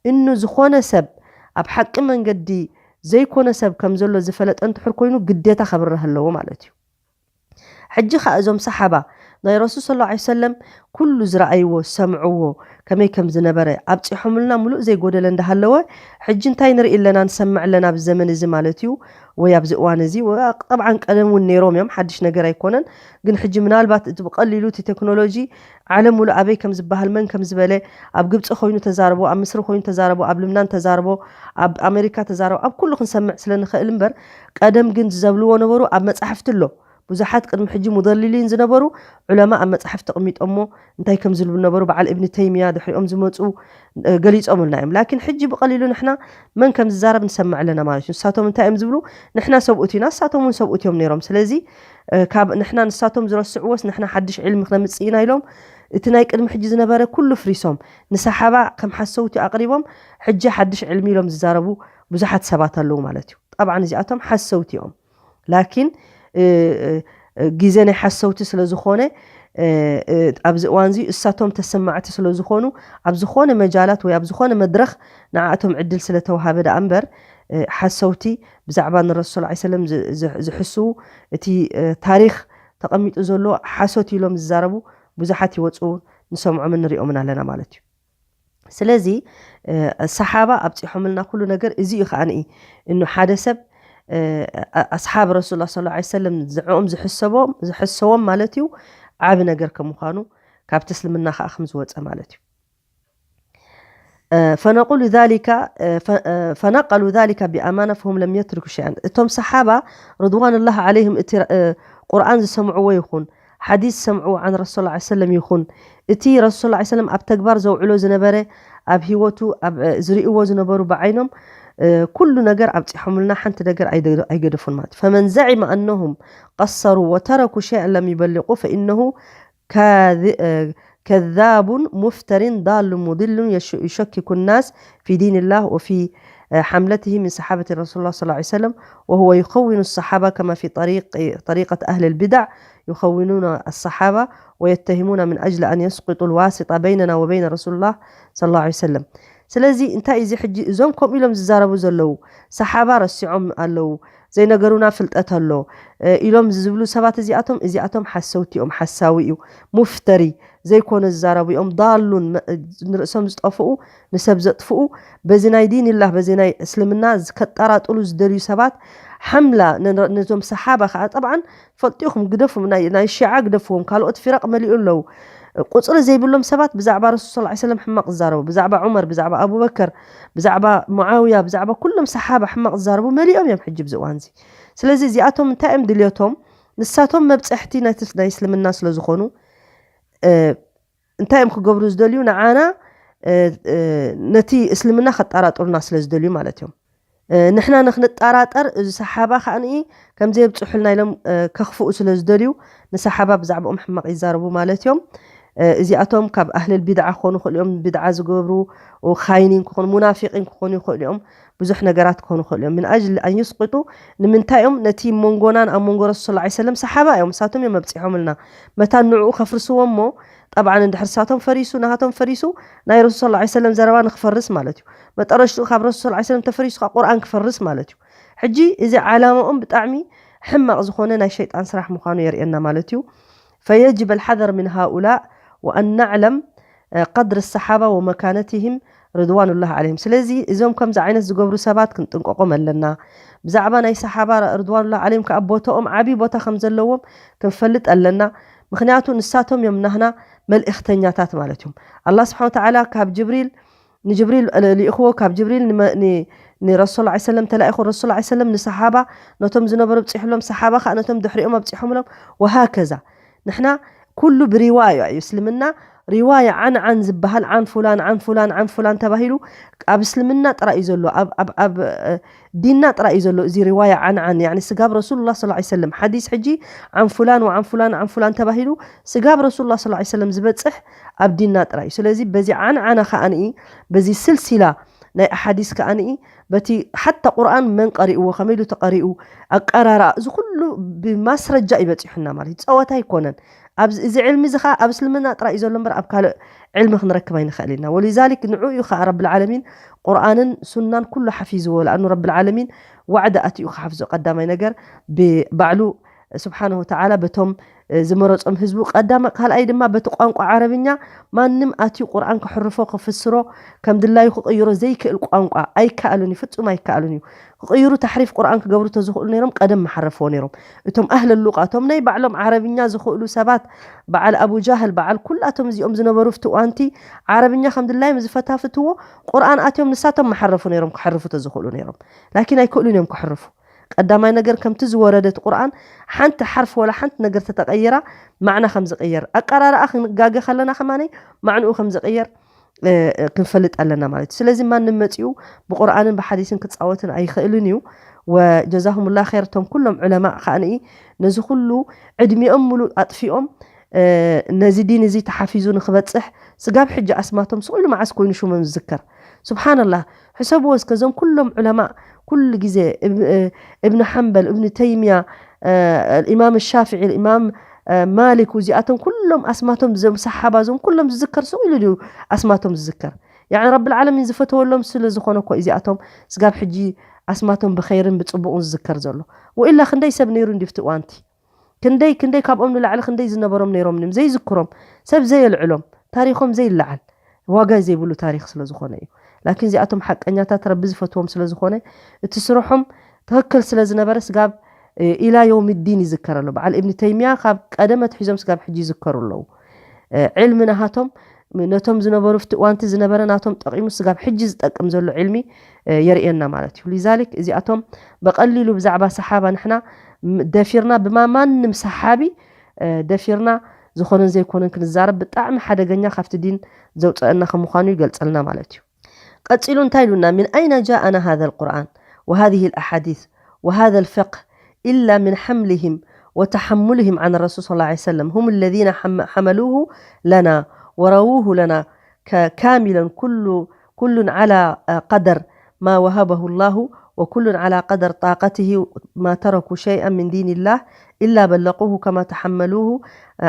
እኑ ዝኾነ ሰብ ኣብ ሓቂ መንገዲ ዘይኮነ ሰብ ከም ዘሎ ዝፈለጠ እንድሕር ኮይኑ ግዴታ ከብርህ ኣለዎ ማለት እዩ። ሕጂ ኸኣ እዞም ሰሓባ ናይ ረሱል ሰለላሁ ዐለይሂ ወሰለም ኩሉ ዝረኣይዎ፣ ዝሰምዕዎ ከመይ ከም ዝነበረ ኣብጺሖምልና፣ ምሉእ ዘይጎደለ እንዳሃለወ፣ ሕጂ እንታይ ንርኢ ኣለና፣ ንሰምዕ ኣለና ኣብዚ ዘመን እዚ ማለት እዩ፣ ወይ ኣብዚ እዋን እዚ? ወ-፣ ጠብዓን ቀደም እውን ነይሮም እዮም፣ ሓድሽ ነገር ኣይኮነን። ግን ሕጂ ምናልባት እቲ ብቐሊሉ እቲ ቴክኖሎጂ ዓለም ሙሉእ ኣበይ ከም ዝበሃል፣ መን ከም ዝበለ፣ ኣብ ግብፂ ኮይኑ ተዛርቦ፣ ኣብ ምስሪ ኮይኑ ተዛርቦ፣ ኣብ ልብናን ተዛርቦ፣ ኣብ ኣሜሪካ ተዛርቦ፣ ኣብ ኩሉ ክንሰምዕ ስለ ንኽእል እምበር፣ ቀደም ግን ዝዘብልዎ ነበሩ ኣብ መጻሕፍቲ ኣሎ። ብዙሓት ቅድሚ ሕጂ ሙደሊሊን ዝነበሩ ዑለማ ኣብ መጻሕፍቲ ኣቕሚጦሞ እንታይ ከም ዝብሉ ነበሩ፣ በዓል እብኒ ተይሚያ ድሕሪኦም ዝመጹ፣ እ፣ ገሊጾምልና እዮም። ላኪን ሕጂ ብቐሊሉ ንሕና መን ከም ዝዛረብ ንሰምዕ ኣለና ማለት እዩ። ንሳቶም እንታይ እዮም ዝብሉ? ንሕና ሰብኡት ኢና፣ ንሳቶም እውን ሰብኡት እዮም ነይሮም። ስለዚ፣ እ፣ ካብ ንሕና ንሳቶም ዝረስዕዎስ ንሕና ሓድሽ ዕልሚ ክነምጽእ ኢና ኢሎም፣ እቲ ናይ ቅድሚ ሕጂ ዝነበረ ኩሉ ፍሪሶም፣ ንሰሓባ ከም ሓሰውቲ ኣቕሪቦም፣ ሕጂ ሓድሽ ዕልሚ ኢሎም ዝዛረቡ ብዙሓት ሰባት ኣለዉ ማለት እዩ። ጠብዓን እዚኣቶም ሓሰውቲ እዮም። ላኪን፣ እ፣ እ፣ ግዜ ናይ ሓሰውቲ ስለ ዝኾነ፣ እ፣ እ፣ ኣብዚ እዋን እዚ እሳቶም ተሰማዕቲ ስለ ዝኾኑ፣ ኣብ ዝኾነ መጃላት ወይ ኣብ ዝኾነ መድረኽ ንዓኣቶም ዕድል ስለ ተዋሃበ ደኣ እምበር፣ እ፣ ሓሰውቲ ብዛዕባ ንረሱል ሰለላሁ ዐለይሂ ወሰለም ዝ-፣ ዝ-፣ ዝሕስዉ፣ እቲ፣ እ፣ ታሪኽ ተቐሚጡ ዘሎ ሓሶት ኢሎም ዝዛረቡ ብዙሓት ይወፁ፣ ንሰምዖምን ንሪኦምን ኣለና ማለት እዩ። ስለዚ፣ እ፣ ሰሓባ ኣብፂሖምልና ኩሉ ነገር እዚ እዩ። ከዓኒ እኑ ሓደ ሰብ፣ እ፣ ኣ-፣ ኣስሓብ ረሱል ሰለላሁ ዐለይሂ ወሰለም ዝዕኦም ዝሕሰቦም፣ ዝሕሰዎም ማለት እዩ፣ ዓቢ ነገር ከም ምዃኑ ካብቲ እስልምና ከዓ ከም ዝወፀ ማለት እዩ። እ፣ ፈነቁሉ ዛሊካ፣ እ፣ ፈ-፣ እ፣ ፈነቀሉ ዛሊካ ብኣማና ፈሁም ለም የትርኩ ሸይኣን። እቶም ሰሓባ ርድዋንላህ ዓለይህም እቲ፣ እ፣ ቁርኣን ዝሰምዕዎ ይኹን፣ ሓዲስ ዝሰምዕዎ ዓን ረሱል ሰለላሁ ዐለይሂ ወሰለም ይኹን፣ እቲ ረሱል ሰለላሁ ዐለይሂ ወሰለም ኣብ ተግባር ዘውዕሎ ዝነበረ፣ ኣብ ህይወቱ፣ ኣብ፣ እ፣ ዝርእይዎ ዝነበሩ ብዓይኖም፣ እ፣ ኩሉ ነገር ኣብፂሖምልና፣ ሓንቲ ነገር ኣይደ-፣ ኣይገደፉን ማለት እዩ። ፈመን ዘዒመ ኣነሁም ቀሰሩ ወተረኩ ሸይኣን ለም ይበሊቁ ፈኢነሁ ካዚ-፣ እ፣ ከዛቡን ሙፍተሪን ዳሉን ሙድሉን የሽ-፣ ዩሸኪኩ ናስ ፊ ዲንላህ ወፊ፣ እ፣ ሓምለትህ ምን ሰሓበት ረሱሉላህ ሰለላሁ ዐለይሂ ወሰለም ወሁወ ዩኸውኑ ሰሓባ ከማ ፊ ጠሪቅ-፣ ጠሪቀት ኣህል ልቢዳዕ ዩኸውኑና ኣሰሓባ ወየተሂሙና ምን ኣጅሊ ኣን የስቁጡ ልዋሲጣ በይነና ወበይነ ረሱሉላህ ሰለላሁ ዐለይሂ ወሰለም። ስለዚ እንታይ እዚ ሕጂ እዞም ከምኡ ኢሎም ዝዛረቡ ዘለዉ ሰሓባ ረሲዖም ኣለዉ፣ ዘይነገሩና ፍልጠት ኣሎ፣ እ፣ ኢሎም ዝብሉ ሰባት እዚኣቶም፣ እዚኣቶም ሓሰውቲ እዮም፣ ሓሳዊ እዩ፣ ሙፍተሪ ዘይኮነ ዝዛረቡ እዮም፣ ዳሉን መ-፣ ንርእሶም ዝጠፍኡ፣ ንሰብ ዘጥፍኡ፣ በዚ ናይ ዲንላህ፣ በዚ ናይ እስልምና ከጠራጥሉ ዝደልዩ ሰባት ሓምላ ነ-፣ ነዞም ሰሓባ ከዓ ጠብዓን ፈልጢኹም ግደፉም፣ ናይ፣ ናይ ሺዓ ግደፍዎም፣ ካልኦት ፊረቕ መሊኡ ኣለዉ። ቁፅሪ ዘይብሎም ሰባት ብዛዕባ ረሱል ሰለላሁ ዐለይሂ ወሰለም ሕማቕ ዝዛረቡ፣ ብዛዕባ ዑመር፣ ብዛዕባ ኣቡበከር፣ ብዛዕባ ሙዓውያ፣ ብዛዕባ ኩሎም ሰሓባ ሕማቕ ዝዛረቡ መሊኦም እዮም ሕጂ ኣብዚ እዋን እዚ። ስለዚ እዚኣቶም እንታይ እዮም ድልየቶም? ንሳቶም መብፅሕቲ ናይቲ፣ ናይ እስልምና ስለ ዝኾኑ፣ እ፣ እንታይ እዮም ክገብሩ ዝደልዩ? ንዓና፣ እ፣ እ፣ ነቲ እስልምና ከጠራጥሩና ስለ ዝደልዩ ማለት እዮም። እ፣ ንሕና ንክንጠራጠር፣ እዚ ሰሓባ ከዓኒ ከም ዘየብፅሑልና ኢሎም፣ እ፣ ከኽፍኡ ስለ ዝደልዩ፣ ንሰሓባ ብዛዕባኦም ሕማቕ ይዛረቡ ማለት እዮም። እ፣ እዚኣቶም ካብ ኣህልል ቢድዓ ክኾኑ ይኽእሉ እዮም፣ ቢድዓ ዝገብሩ፣ ኻይኒን ክኾኑ፣ ሙናፊቂን ክኾኑ ይኽእሉ እዮም፣ ብዙሕ ነገራት ክኾኑ ይኽእሉ እዮም። ምን ኣጅሊ ኣን ዩስቅጡ፣ ንምንታይ እዮም ነቲ መንጎናን ኣብ መንጎ ረሱል ሰለላሁ ዐለይሂ ወሰለም ሰሓባ እዮም፣ ንሳቶም እዮም ኣብፂሖምልና። መታን ንዕኡ ከፍርስዎ እሞ፣ ጠብዓን እንድሕር ንሳቶም ፈሪሱ፣ ናሃቶም ፈሪሱ፣ ናይ ረሱል ሰለላሁ ዐለይሂ ወሰለም ዘረባ ንክፈርስ ማለት እዩ። መጠረሽትኡ ካብ ረሱል ሰለላሁ ዐለይሂ ወሰለም ተፈሪሱ ካብ ቁርኣን ክፈርስ ማለት እዩ። ሕጂ እዚ ዓላማኦም ብጣዕሚ ሕማቕ ዝኾነ ናይ ሸይጣን ስራሕ ምዃኑ የርእየና ማለት እዩ። ፈየጅብ ኣልሓዘር ምን ሃኡላእ ወኣን ናዕለም፣ እ፣ ቀድሪ ሰሓባ ወመካነትህም ርድዋኑላህ ዓለይሂም። ስለዚ እዞም ከምዚ ዓይነት ዝገብሩ ሰባት ክንጥንቀቆም ኣለና። ብዛዕባ ናይ ሰሓባ ርድዋኑላህ ዓለይሂም ከዓ ቦታኦም ዓብዪ ቦታ ከም ዘለዎም ክንፈልጥ ኣለና። ምክንያቱ ንሳቶም እዮም ናህና መልእኽተኛታት ማለት እዮም። ኣላህ ስብሓን ወተዓላ ካብ ጅብሪል ንጅብሪል ልኢኽዎ፣ ካብ ጅብሪል ንመ- ን- ንረሱል ላ ሰለም ተላኢኹ። ረሱል ላ ሰለም ንሰሓባ ነቶም ዝነበሩ ኣብፂሕሎም፣ ሰሓባ ከዓ ነቶም ድሕሪኦም ኣብፂሖምሎም። ወሃከዛ ንሕና ኩሉ ብሪዋያ እዩ እስልምና። ሪዋያ ዓን ዓን ዝበሃል ዓን ፉላን ዓን ፉላን ዓን ፉላን ተባሂሉ ኣብ እስልምና ጥራይ እዩ ዘሎ። ኣብ ኣብ ኣብ እ፣ ዲንና ጥራይ እዩ ዘሎ እዚ ሪዋያ ዓን ዓን። ያኒ ስጋብ ረሱሉላህ ሰለላሁ ዐለይሂ ወሰለም ሓዲስ ሕጂ ዓን ፉላን ወዓን ፉላን ዓን ፉላን ተባሂሉ ስጋብ ረሱሉላህ ሰለላሁ ዐለይሂ ወሰለም ዝበፅሕ ኣብ ዲንና ጥራይ እዩ። ስለዚ በዚ ዓን ዓና ከዓኒ በዚ ስልሲላ ናይ ኣሓዲስ ከዓኒ በቲ ሓታ ቁርኣን መን ቀሪእዎ፣ ከመይ ኢሉ ተቐሪኡ፣ ኣቀራርኣ፣ እዚ ኩሉ ብማስረጃ እዩ በፂሑና ማለት እዩ። ፀወታ ኣይኮነን። ኣብዚ እዚ ዕልሚ እዚ ከዓ ኣብ እስልምና ጥራይ እዩ ዘሎ እምበር ኣብ ካልእ ዕልሚ ክንረክብ ኣይንኽእል ኢና። ወሊዛሊክ ንዑ እዩ ከዓ ረብል ዓለሚን ቁርኣንን ሱናን ኩሉ ሓፊዝዎ። ለኣኑ ረብል ዓለሚን ዋዕዲ ኣትዩ ክሓፍዞ ቀዳማይ ነገር ብባዕሉ ስብሓነሁ ወተዓላ በቶም ዝመረፆም ህዝቡ ቀዳማ። ካልኣይ ድማ በቲ ቋንቋ ዓረብኛ ማንም ኣትዩ ቁርኣን ክሕርፎ ክፍስሮ ከም ድላዩ ክቕይሮ ዘይክእል ቋንቋ ኣይከኣሉን እዩ፣ ፍጹም ኣይከኣሉን እዩ። ክቕይሩ ታሕሪፍ ቁርኣን ክገብሩ ተዝኽእሉ ነይሮም ቀደም መሓረፍዎ ነይሮም። እቶም ኣህለ ሉቃ እቶም ናይ ባዕሎም ዓረብኛ ዝኽእሉ ሰባት በዓል ኣቡ ጃህል በዓል ኩላቶም እዚኦም ዝነበሩ ፍትዋንቲ ዓረብኛ ከም ድላዮም ዝፈታፍትዎ ቁርኣን ኣትዮም ንሳቶም መሓረፉ ነይሮም ክሕርፉ ተዝኽእሉ ነይሮም። ላኪን ኣይክእሉን እዮም ክሕርፉ። ቀዳማይ ነገር ከምቲ ዝወረደት ቁርኣን ሓንቲ ሓርፍ ወላ ሓንቲ ነገር ተተቐይራ ማዕና ከም ዝቕየር ኣቀራርኣ ክንጋገ ከለና ከማነይ ማዕንኡ ከም ዝቕየር ክንፈልጥ ኣለና ማለት እዩ። ስለዚ ማንም መፂኡ ብቁርኣንን ብሓዲስን ክፃወትን ኣይኽእልን እዩ። ወጀዛሁሙላ ኸይር እቶም ኩሎም ዑለማ ከዓንኢ ነዚ ኩሉ ዕድሚኦም ሙሉእ ኣጥፊኦም ነዚ ዲን እዚ ተሓፊዙ ንክበፅሕ ስጋብ ሕጂ ኣስማቶም ስቕ ኢሉ መዓስ ኮይኑ ሽሞም ዝዝከር። ስብሓንላህ። ሕሰብዎ እስከ እዞም ኩሎም ዑለማ ኩሉ ግዜ እብኒ ሓንበል፣ እብኒ ተይምያ፣ ኢማም ሻፍዒ፣ ኢማም ማሊክ እዚኣቶም ኩሎም ኣስማቶም ዞም ሰሓባ ዞም ኩሎም ዝዝከር ስቕ ኢሉ ድዩ ኣስማቶም ዝዝከር? ያኒ ረብል ዓለሚን ዝፈተወሎም ስለ ዝኾነ እኮ እዚኣቶም ስጋብ ሕጂ ኣስማቶም ብኸይርን ብፅቡቕን ዝዝከር ዘሎ። ወኢላ ክንደይ ሰብ ነይሩ እንዲ ፍትዋንቲ ክንደይ ክንደይ ካብኦም ንላዕሊ ክንደይ ዝነበሮም ነይሮም ንም ዘይዝክሮም ሰብ ዘየልዕሎም ታሪኾም ዘይለዓል ዋጋ ዘይብሉ ታሪኽ ስለ ዝኾነ እዩ። ላኪን እዚኣቶም ሓቀኛታት ረቢ ዝፈትዎም ስለ ዝኾነ እቲ ስርሖም ትኽክል ስለ ዝነበረ ስጋብ ኢላ የውም ዲን ይዝከር ኣሎ። በዓል እብኒ ተይሚያ ካብ ቀደም ኣትሒዞም ስጋብ ሕጂ ይዝከሩ ኣለዉ። ዕልሚ ናሃቶም ነቶም ዝነበሩ ፍትዋንቲ ዝነበረ ናቶም ጠቒሙ ስጋብ ሕጂ ዝጠቅም ዘሎ ዕልሚ የርእየና ማለት እዩ። ሊዛሊክ እዚኣቶም ብቐሊሉ ብዛዕባ ሰሓባ ንሕና ደፊርና ብማማንም ሰሓቢ ደፊርና ዝኾነን ዘይኮነን ክንዛረብ ብጣዕሚ ሓደገኛ ካብቲ ዲን ዘውፀአና ከም ምዃኑ ይገልፀልና ማለት እዩ። ቀፂሉ እንታይ ኢሉና? من أين جاءنا هذا القرآن وهذه الأحاديث وهذا الفقه إلا من حملهم وتحملهم عن الرسول صلى الله عليه وسلم هم الذين حملوه لنا ورووه لنا كاملا كل كل على قدر ما وهبه الله وكل على قدر طاقته ما تركوا شيئا من دين الله إلا بلغوه كما تحملوه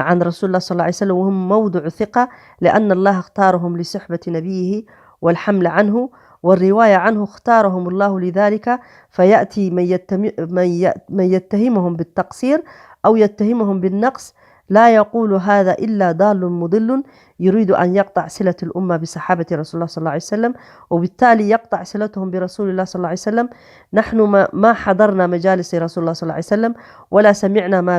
عن رسول الله صلى الله عليه وسلم وهم موضع ثقة لأن الله اختارهم لصحبة نبيه والحمل عنه والرواية عنه اختارهم الله لذلك فيأتي من, يتم من, ي من يتهمهم بالتقصير أو يتهمهم بالنقص لا يقول هذا إلا ضال مضل يريد أن يقطع صلة الأمة بصحابة رسول الله صلى الله عليه وسلم وبالتالي يقطع صلتهم برسول الله صلى الله عليه وسلم. نحن ما, ما حضرنا مجالس رسول الله صلى الله عليه وسلم ولا سمعنا ما,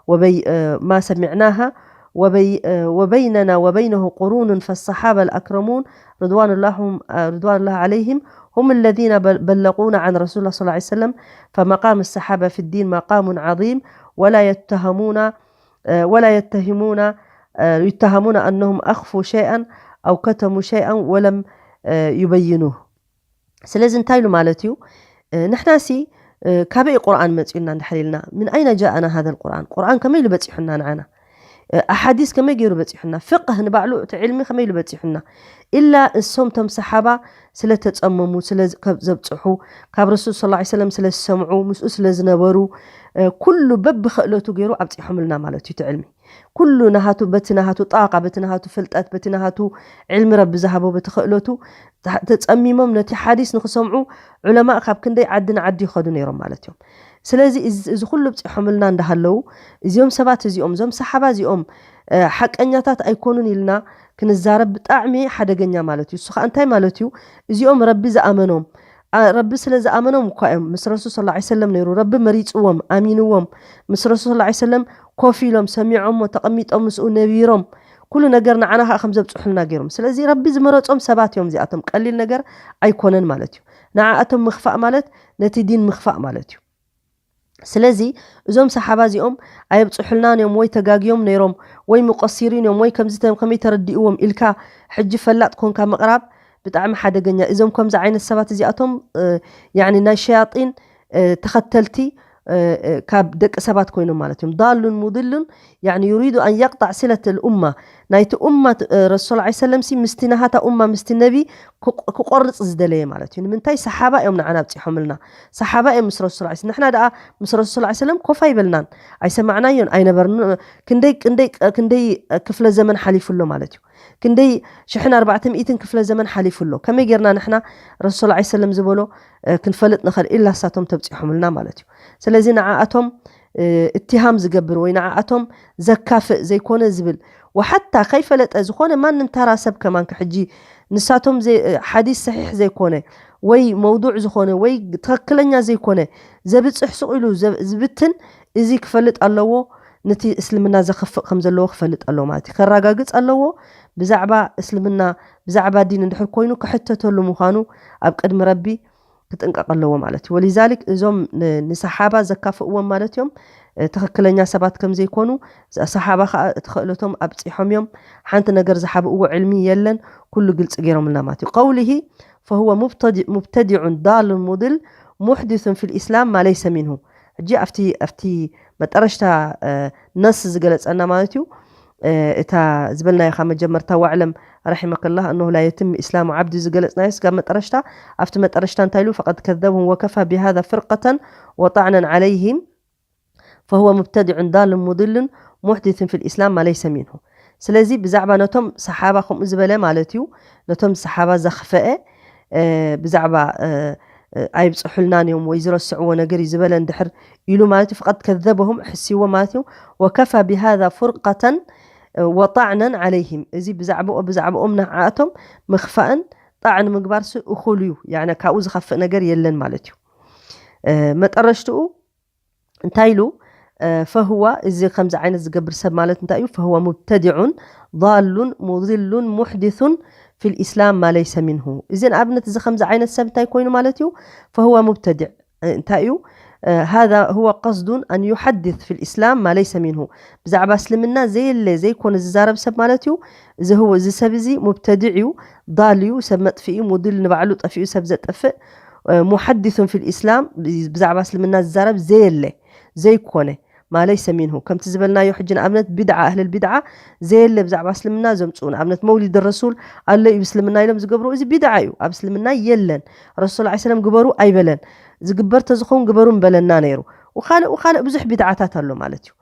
وبي ما سمعناها وبي وبيننا وبينه قرون فالصحابة الأكرمون رضوان الله, رضوان الله عليهم هم الذين بلغونا عن رسول الله صلى الله عليه وسلم فمقام الصحابة في الدين مقام عظيم ولا يتهمون ولا يتهمون يتهمون أنهم أخفوا شيئا أو كتموا شيئا ولم يبينوه. ስለዚ እንታይ ኢሉ ማለት እዩ? ንሕናሲ ካበይ ቁርኣን መፂኡና እንድሕር ኢልና من أين جاءنا هذا القرآن ቁርኣን ከመይ ኢሉ በፂሑና ንዓና? ኣሓዲስ ከመይ ገይሩ በፂሑና? ፍቅህ ንባዕሉ እቲ ዕልሚ ከመይ ኢሉ በፂሑና? ኢላ እሶም ቶም ሰሓባ ስለተፀመሙ ስለዘብፅሑ ካብ ረሱል ስ ሰለም ስለዝሰምዑ ምስኡ ስለዝነበሩ ኩሉ በብክእለቱ ገይሩ ኣብፂሖምልና ማለት እዩ እቲ ዕልሚ። ኩሉ ናሃቱ፣ በቲ ናሃቱ ጣቃ፣ በቲ ናሃቱ ፍልጠት፣ በቲ ናሃቱ ዕልሚ ረቢ ዝሃቦ፣ በቲ ክእለቱ ተ-፣ ተጸሚሞም ነቲ ሓዲስ ንኽሰምዑ ዑለማእ ካብ ክንደይ ዓዲ ንዓዲ ይኸዱ ነይሮም ማለት እዮም። ስለዚ እዚ፣ እዚ ኩሉ ብጺሖምልና እንዳሃለዉ፣ እዚኦም ሰባት እዚኦም፣ እዞም ሰሓባ እዚኦም፣ እ፣ ሓቀኛታት ኣይኮኑን ኢልና ክንዛረብ ብጣዕሚ ሓደገኛ ማለት እዩ። እሱ ኸኣ እንታይ ማለት እዩ? እዚኦም ረቢ ዝኣመኖም፣ ኣ-፣ ረቢ ስለ ዝኣመኖም እኳ እዮም ምስ ረሱል ሰለላሁ ዐለይሂ ወሰለም ነይሩ። ረቢ መሪጽዎም፣ ኣሚንዎም፣ ምስ ረሱል ሰለላሁ ዐለይሂ ወሰለም ኮፍ ኢሎም ሰሚዖሞ፣ ተቐሚጦም ምስኡ ነቢሮም፣ ኩሉ ነገር ንዓና ኸኣ ከም ዘብጽሑልና ገይሮም። ስለዚ ረቢ ዝመረጾም ሰባት እዮም እዚኣቶም። ቀሊል ነገር ኣይኮነን ማለት እዩ። ንዓኣቶም ምኽፋእ ማለት ነቲ ዲን ምኽፋእ ማለት እዩ። ስለዚ እዞም ሰሓባ እዚኦም ኣየብጽሑልናን እዮም፣ ወይ ተጋግዮም ነይሮም፣ ወይ ሙቀሲሪን እዮም፣ ወይ ከምዚ ተ-፣ ከመይ ተረዲእዎም ኢልካ ሕጂ ፈላጥ ኮንካ ምቕራብ ብጣዕሚ ሓደገኛ። እዞም ከምዚ ዓይነት ሰባት እዚኣቶም፣ እ፣ ያኒ ናይ ሸያጢን፣ እ፣ ተኸተልቲ፣ እ፣ እ፣ ካብ ደቂ ሰባት ኮይኖም ማለት እዮም። ዳሉን ሙድሉን፣ ያኒ ዩሪዱ ኣን የቅጣዕ ሲለት ልኡማ፣ ናይቲ ኡማ፣ እ፣ ረሱል ዐለይሂ ሰለም ሲ ምስቲ ናሃታ ኡማ፣ ምስቲ ነቢ ክቆ-፣ ክቆርጽ ዝደለየ ማለት እዩ። ንምንታይ? ሰሓባ እዮም ንዓና ኣብጺሖምልና። ሰሓባ እዮም ምስ ረሱል ዐለይሂ ሰለም። ንሕና ደኣ ምስ ረሱል ዐለይሂ ሰለም ኮፍ ኣይበልናን፣ ኣይሰማዕናዮን፣ ኣይነበርን። ክንደይ፣ ክንደይ፣ ክንደይ ክፍለ ዘመን ሓሊፉ ኣሎ ማለት እዩ። ክንደይ ሽሕን ኣርባዕተ ሚእትን ክፍለ ዘመን ሓሊፉ ኣሎ። ከመይ ጌርና ንሕና ረሱል ዐለይሂ ሰለም ዝበሎ፣ እ፣ ክንፈልጥ ንኽእል? ኢላ እሳቶም ተብጺሖምልና ማለት እዩ። ስለዚ ንዓኣቶም፣ እ፣ እትሃም ዝገብር ወይ ንዓኣቶም ዘካፍእ ዘይኮነ ዝብል፣ ወሓታ ከይፈለጠ ዝኾነ ማንም ተራ ሰብ ከማን ሕጂ ንሳቶም ዘይ-፣ ሓዲስ ሰሒሕ ዘይኮነ ወይ መውዱዕ ዝኾነ ወይ ትኽክለኛ ዘይኮነ ዘብጽሕ ሱቕ ኢሉ ዘብ-፣ ዝብትን፣ እዚ ክፈልጥ ኣለዎ። ነቲ እስልምና ዘኽፍእ ከም ዘለዎ ክፈልጥ ኣለዎ ማለት እዩ። ከረጋግጽ ኣለዎ። ብዛዕባ እስልምና፣ ብዛዕባ ዲን እንድሕር ኮይኑ ክሕተተሉ ምዃኑ ኣብ ቅድሚ ረቢ ክጥንቀቕ ኣለዎ ማለት እዩ። ወሊዛሊክ እዞም ን-፣ ንሰሓባ ዘካፍእዎም ማለት እዮም፣ እ፣ ትኽክለኛ ሰባት ከም ዘይኮኑ፣ ሰ-፣ ሰሓባ ኸኣ እቲ ክእለቶም ኣብጺሖም እዮም። ሓንቲ ነገር ዝሓብእዎ ዕልሚ የለን፣ ኩሉ ግልጺ ገይሮምልና ማለት እዩ። ቀውሊሂ ፈሁወ ሙብተዲ-፣ ሙብተዲዑን ዳሉን ሙድል ሙሕዲሱን ፊል ኢስላም ማ ለይሰ ሚንሁ። ሕጂ ኣብቲ፣ ኣብቲ መጠረሽታ፣ እ፣ ነስ ዝገለጸና ማለት እዩ። እ፣ እታ ዝበልናዮ ካብ መጀመርታ ዋዕለም ረሒመከላህ ኣነሁ ላ የትም ኢስላሙ ዓብዲ ዝገለጽናዮ ስጋብ መጠረሽታ፣ ኣብቲ መጠረሽታ እንታይ ኢሉ? ፈቀድ ከዘብሁም ወከፋ ቢሃዛ ፍርቀተን ወጣዕነን ዓለይሂም ፈሁወ ሙብተዲዑን ዳሉን ሙድሉን ሙሕዲሱን ፊል ኢስላም ማ ለይሰ ሚንሁ። ስለዚ ብዛዕባ ነቶም ሰሓባ ከምኡ ዝበለ ማለት እዩ፣ ነቶም ሰሓባ ዘኽፈአ፣ እ፣ ብዛዕባ፣ እ፣ እ፣ ኣይብጽሑልናን እዮም ወይ ዝረስዕዎ ነገር እዩ ዝበለ እንድሕር ኢሉ ማለት እዩ፣ ፈቀድ ከዘበሁም፣ ሕስይዎ ማለት እዩ። ወከፋ ቢሃዛ ፉርቀተን፣ እ፣ ወጣዕነን ዓለይሂም፣ እዚ ብዛዕባኦ-፣ ብዛዕባኦም ንዓኣቶም ምኽፋእን ጣዕን ምግባርሲ እኹል እዩ። ያዕኒ ካብኡ ዝኸፍእ ነገር የለን ማለት እዩ። እ፣ መጠረሽትኡ እንታይ ኢሉ? እ፣ ፈህዋ፣ እዚ ከምዚ ዓይነት ዝገብር ሰብ ማለት እንታይ እዩ? ፈህዋ ሙብተዲዑን ዳሉን ሙድሉን ሙሕዲሱን ፊል ኢስላም ማ ለይሰ ሚንሁ። እዚ ንኣብነት እዚ ከምዚ ዓይነት ሰብ እንታይ ኮይኑ ማለት እዩ? ፈህዋ ሙብተዲዕ፣ እ፣ እንታይ እዩ? እ፣ ሃዛ ሁወ ቀስዱን ኣን ዩሓድስ ፊል ኢስላም ማ ለይሰ ሚንሁ። ብዛዕባ እስልምና ዘየለ ዘይኮነ ዝዛረብ ሰብ ማለት እዩ። እዚ ህወ-፣ እዚ ሰብ እዚ ሙብተዲዕ እዩ፣ ዳል እዩ፣ ሰብ መጥፍኢ እዩ፣ ሙድል ንባዕሉ ጠፊኡ ሰብ ዘጥፍእ፣ እ፣ ሙሓዲሱን ፊል ኢስላም፣ ብዛዕባ እስልምና ዝዛረብ ዘየለ፣ ዘይኮነ፣ ማ ለይሰ ሚንሁ። ከምቲ ዝበልናዮ ሕጂ ንኣብነት ቢድዓ፣ ኣህለል ቢድዓ ዘየለ ብዛዕባ እስልምና ዘምጽኡ። ንኣብነት መውሊድ ረሱል ኣሎ እዩ እስልምና ኢሎም ዝገብሩ፣ እዚ ቢድዓ እዩ፣ ኣብ እስልምና የለን። ረሱል ዐለይሂ ሰለም ግበሩ ኣይበለን። ዝግበር ተዝኸውን ግበሩ ምበለና ነይሩ። ወኻልእ፣ ወኻልእ ብዙሕ ቢድዓታት ኣሎ ማለት እዩ።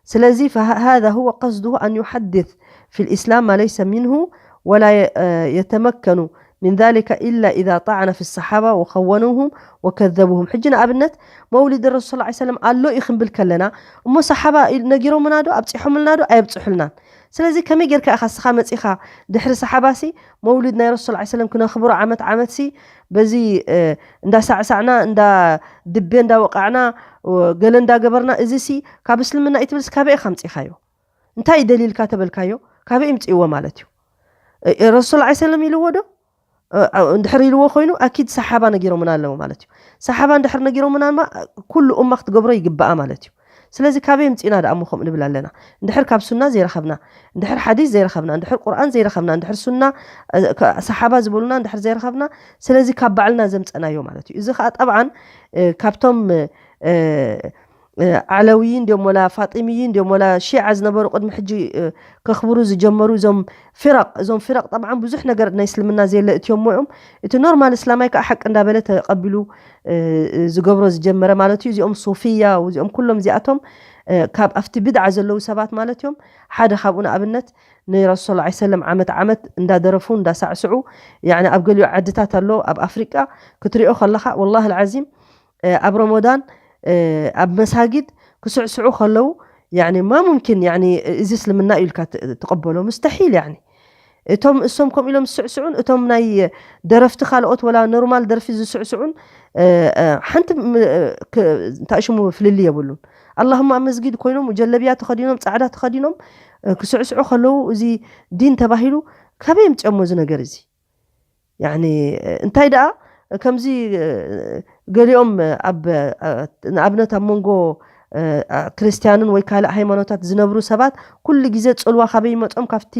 ስለዚ ፈሃ-፣ ሃዛ ሁወ ቀስዱሁ ኣን ዩሓድስ ፊል ኢስላም ማ ለይሰ ሚንሁ ወላ የ-፣ እ፣ የተመከኑ ሚን ዛሊከ ኢላ ኢዛ ጣዕነ ፊ ሰሓባ ወኸወኑሁም ወከዘቡሁም። ሕጂ ንኣብነት መውሊድ ረሱል ሰለላሁ ዐለይሂ ወሰለም ኣሎ እዩ ክንብል ከለና፣ እሞ ሰሓባ ኢል-፣ ነጊሮምና ዶ፣ ኣብጺሖምልና ዶ? ኣየብጽሑልናን። ስለዚ ከመይ ጌርካ ኢኻ እስኻ መጺኻ ድሕሪ ሰሓባሲ መውሊድ ናይ ረሱል ሰለላሁ ዐለይሂ ወሰለም ክነኽብሮ ዓመት ዓመትሲ በዚ፣ እ፣ እንዳ ሳዕሳዕና፣ እንዳ ድቤ እንዳ ወቃዕና፣ ገለ እንዳ ገበርና፣ እዚሲ ካብ እስልምና እዩ ትብልስ ካበይ ኢኻ ኣምጺኻዮ? እንታይ እዩ ደሊልካ ተበልካዮ? ካበይ ይምጽእዎ ማለት እዩ? እ፣ ረሱል ሰለላሁ ዐለይሂ ወሰለም ኢልዎ ዶ? እ፣ እ፣ እንድሕር ኢልዎ ኮይኑ ኣኪድ ሰሓባ ነጊሮምና ኣለዉ ማለት እዩ። ሰሓባ እንድሕር ነጊሮምና ድማ ኩሉ ኡማ ክትገብሮ ይግባኣ ማለት እዩ። ስለዚ ካበይ ምጺና ደኣ እሞ ከምኡ ንብል ኣለና? እንድሕር ካብ ሱና ዘይረኸብና፣ እንድሕር ሓዲስ ዘይረኸብና፣ እንድሕር ቁርኣን ዘይረኸብና፣ እንድሕር ሱና፣ እ፣ ከ-፣ ሰሓባ ዝበሉና እንድሕር ዘይረኸብና፣ ስለዚ ካብ ባዕልና ዘምጸናዮ ማለት እዩ። እዚ ኸኣ ጠብዓን፣ እ፣ ካብቶም፣ እ፣ እ፣ ዓለውይን ድዮም ወላ ፋጢምይን ድዮም ወላ ሺዓ ዝነበሩ ቅድሚ ሕጂ፣ እ፣ ከኽብሩ ዝጀመሩ እዞም ፊረቕ፣ እዞም ፊረቕ ጠብዓን ብዙሕ ነገር ናይ እስልምና ዘየለ እትዮሞ እዮም። እቲ ኖርማል እስላማይ ከኣ ሓቂ እንዳበለ ተቐቢሉ፣ እ፣ እ፣ ዝገብሮ ዝጀመረ ማለት እዩ። እዚኦም ሱፍያ፣ እዚኦም ኩሎም እዚኣቶም፣ ካብ ኣብቲ ብድዓ ዘለዉ ሰባት ማለት እዮም። ሓደ ካብኡ ንኣብነት ንረሱል ሰለላሁ ዐለይሂ ወሰለም ዓመት ዓመት እንዳደረፉ እንዳሳዕስዑ፣ ያኒ ኣብ ገሊኡ ዓድታት ኣሎ ኣብ ኣፍሪቃ ክትሪኦ ከለኻ፣ ወላሂ ልዓዚም ኣብ ረመዳን ኣብ መሳጊድ ክስዕስዑ ከለዉ፣ ያኒ ማ ሙምኪን፣ ያኒ እዚ እስልምና እዩ ኢልካ ትቕበሎ? ሙስተሒል። ያኒ እቶም እሶም ከምኡ ኢሎም ዝስዕስዑን እቶም ናይ ደረፍቲ ካልኦት ወላ ኖርማል ደርፊ ዝስዕስዑን ሓንቲ እንታይ ሽሙ ፍልልይ የብሉን። ኣላሁማ ኣብ መስጊድ ኮይኖም ጀለብያ ተኸዲኖም ፃዕዳ ተኸዲኖም ክስዕስዑ ከለዉ፣ እዚ ዲን ተባሂሉ ካበይ የምፅኦሞ እዚ ነገር እዚ? ያኒ እንታይ ደኣ ከምዚ ገሊኦም ኣብ ንኣብነት ኣብ መንጎ ክርስትያንን ወይ ካልእ ሃይማኖታት ዝነብሩ ሰባት ኩሉ ግዜ ፅልዋ ካበይ ይመፆም? ካብቲ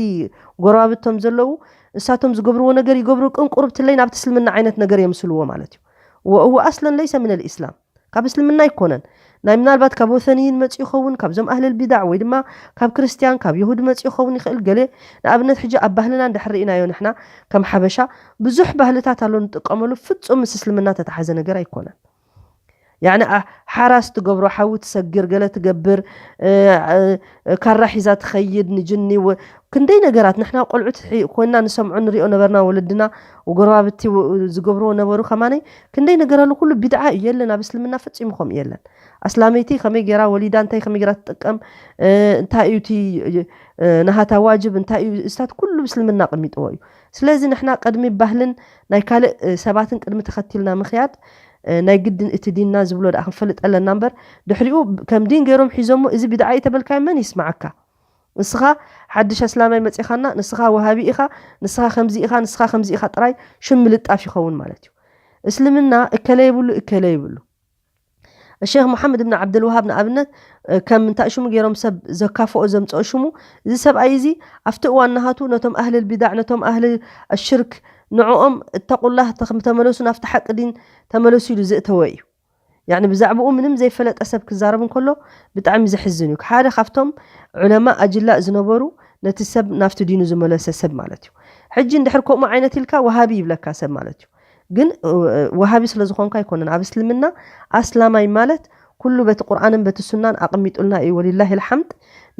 ጎረባብቶም ዘለዉ ንሳቶም ዝገብርዎ ነገር ይገብሩ ቅንቁርብትለይ ናብቲ እስልምና ዓይነት ነገር የምስልዎ ማለት እዩ። ወእሁ ኣስለን ለይሰ ምን ልእስላም፣ ካብ እስልምና ኣይኮነን። ናይ ምናልባት ካብ ወሰንይን መፅኡ ይኸውን፣ ካብዞም ኣህልል ቢዳዕ ወይ ድማ ካብ ክርስትያን ካብ የሁድ መፅኡ ይኸውን ይኽእል። ገለ ንኣብነት ሕጂ ኣብ ባህልና እንድሕር ርኢናዮ ንሕና ከም ሓበሻ ብዙሕ ባህልታት ኣሎ ንጥቀመሉ ፍጹም ምስ እስልምና ተተሓዘ ነገር ኣይኮነን። ያኒ ሓራስ ትገብሮ፣ ሓዊ ትሰግር፣ ገለ ትገብር፣ ካራ ሒዛ ትኸይድ ንጅኒ፣ ክንደይ ነገራት ንሕና ቆልዑት ኮይና ንሰምዖ ንሪኦ ነበርና። ወለድና ወጎረባብቲ ዝገብርዎ ነበሩ። ከማነይ ክንደይ ነገር ኣሎ ኩሉ ቢድዓ እዩ የለን። ኣብ እስልምና ፈጺሙ ከምኡ የለን። ኣስላመይቲ ከመይ ገይራ ወሊዳ፣ እንታይ ከመይ ገይራ ትጥቀም፣ እንታይ እዩ እቲ ናሃታ ዋጅብ እንታይ እዩ፣ እስታት ኩሉ ብእስልምና ኣቐሚጥዎ እዩ። ስለዚ ንሕና ቅድሚ ባህልን ናይ ካልእ ሰባትን ቅድሚ ተኸቲልና ምኽያድ ናይ ግድን እቲ ዲንና ዝብሎ ደኣ ክንፈልጥ ኣለና እምበር፣ ድሕሪኡ ከም ዲን ገይሮም ሒዞሞ እዚ ቢድዓ እዩ ተበልካዮ መን ይስማዓካ? ንስኻ ሓድሽ ኣስላማይ መጺኻና፣ ንስኻ ወሃቢ ኢኻ፣ ንስኻ ከምዚ ኢኻ፣ ንስኻ ከምዚ ኢኻ ጥራይ ሽም ምልጣፍ ይኸውን ማለት እዩ። እስልምና እከለ ይብሉ እከለ ይብሉ። ሸክ መሓመድ ብን ዓብደልውሃብ ንኣብነት ከም እንታይ ሽሙ ገይሮም ሰብ ዘካፍኦ ዘምፅኦ ሽሙ፣ እዚ ሰብኣይ እዚ ኣብቲ እዋን ናሃቱ ነቶም ኣህልል ቢዳዕ ነቶም ኣህል ሽርክ ንዕኦም እተቁላህ ተመለሱ ናብቲ ሓቂ ዲን ተመለሱ ኢሉ ዘእተወ እዩ። ያኒ ብዛዕባኡ ምንም ዘይፈለጠ ሰብ ክዛረብ እንከሎ ብጣዕሚ ዘሕዝን እዩ። ሓደ ካብቶም ዑለማ ኣጅላእ ዝነበሩ ነቲ ሰብ ናብቲ ዲኑ ዝመለሰ ሰብ ማለት እዩ። ሕጂ እንድሕር ከምኡ ዓይነት ኢልካ ወሃቢ ይብለካ ሰብ ማለት እዩ። ግን ወሃቢ ስለ ዝኾንካ ኣይኮነን። ኣብ እስልምና ኣስላማይ ማለት ኩሉ በቲ ቁርኣንን በቲ ሱናን ኣቕሚጡልና እዩ። ወሊላሂ ልሓምድ።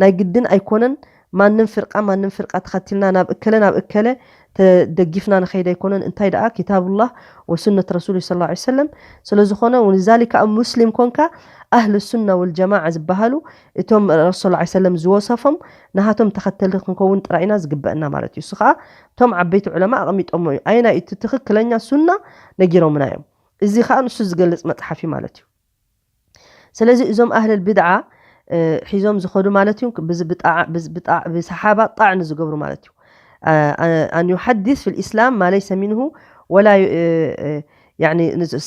ናይ ግድን ኣይኮነን ማንም ፍርቃ ማንም ፍርቃ ተኸቲልና ናብ እከለ ናብ እከለ ተደጊፍና ንኸይድ ኣይኮነን። እንታይ ደኣ ኪታቡላህ ወሱነት ረሱል ሰለላሁ ዐለይሂ ወሰለም ስለ ዝኾነ፣ ወሊዛሊካ ኣብ ሙስሊም ኮንካ ኣህል ሱና ወልጀማዓ ዝበሃሉ እቶም ረሱል ሰለላሁ ዐለይሂ ወሰለም ዝወሰፎም ንሃቶም ተኸተልቲ ክንከውን ጥራይ ኢና ዝግበአና ማለት እዩ። እሱ ከዓ እቶም ዓበይቲ ዑለማ ኣቐሚጦሞ እዩ። ኣየናይ እቲ ትኽክለኛ ሱና ነጊሮምና እዮም። እዚ ከዓ ንሱ ዝገልፅ መፅሓፍ እዩ ማለት እዩ። ስለዚ እዞም ኣህለል ብድዓ ሒዞም ዝኸዱ ማለት እዩ። ብሰሓባ ጣዕ ንዝገብሩ ማለት እዩ። ኣን ዩሓድስ ፊ ልእስላም ማ ለይሰ ሚንሁ ወላ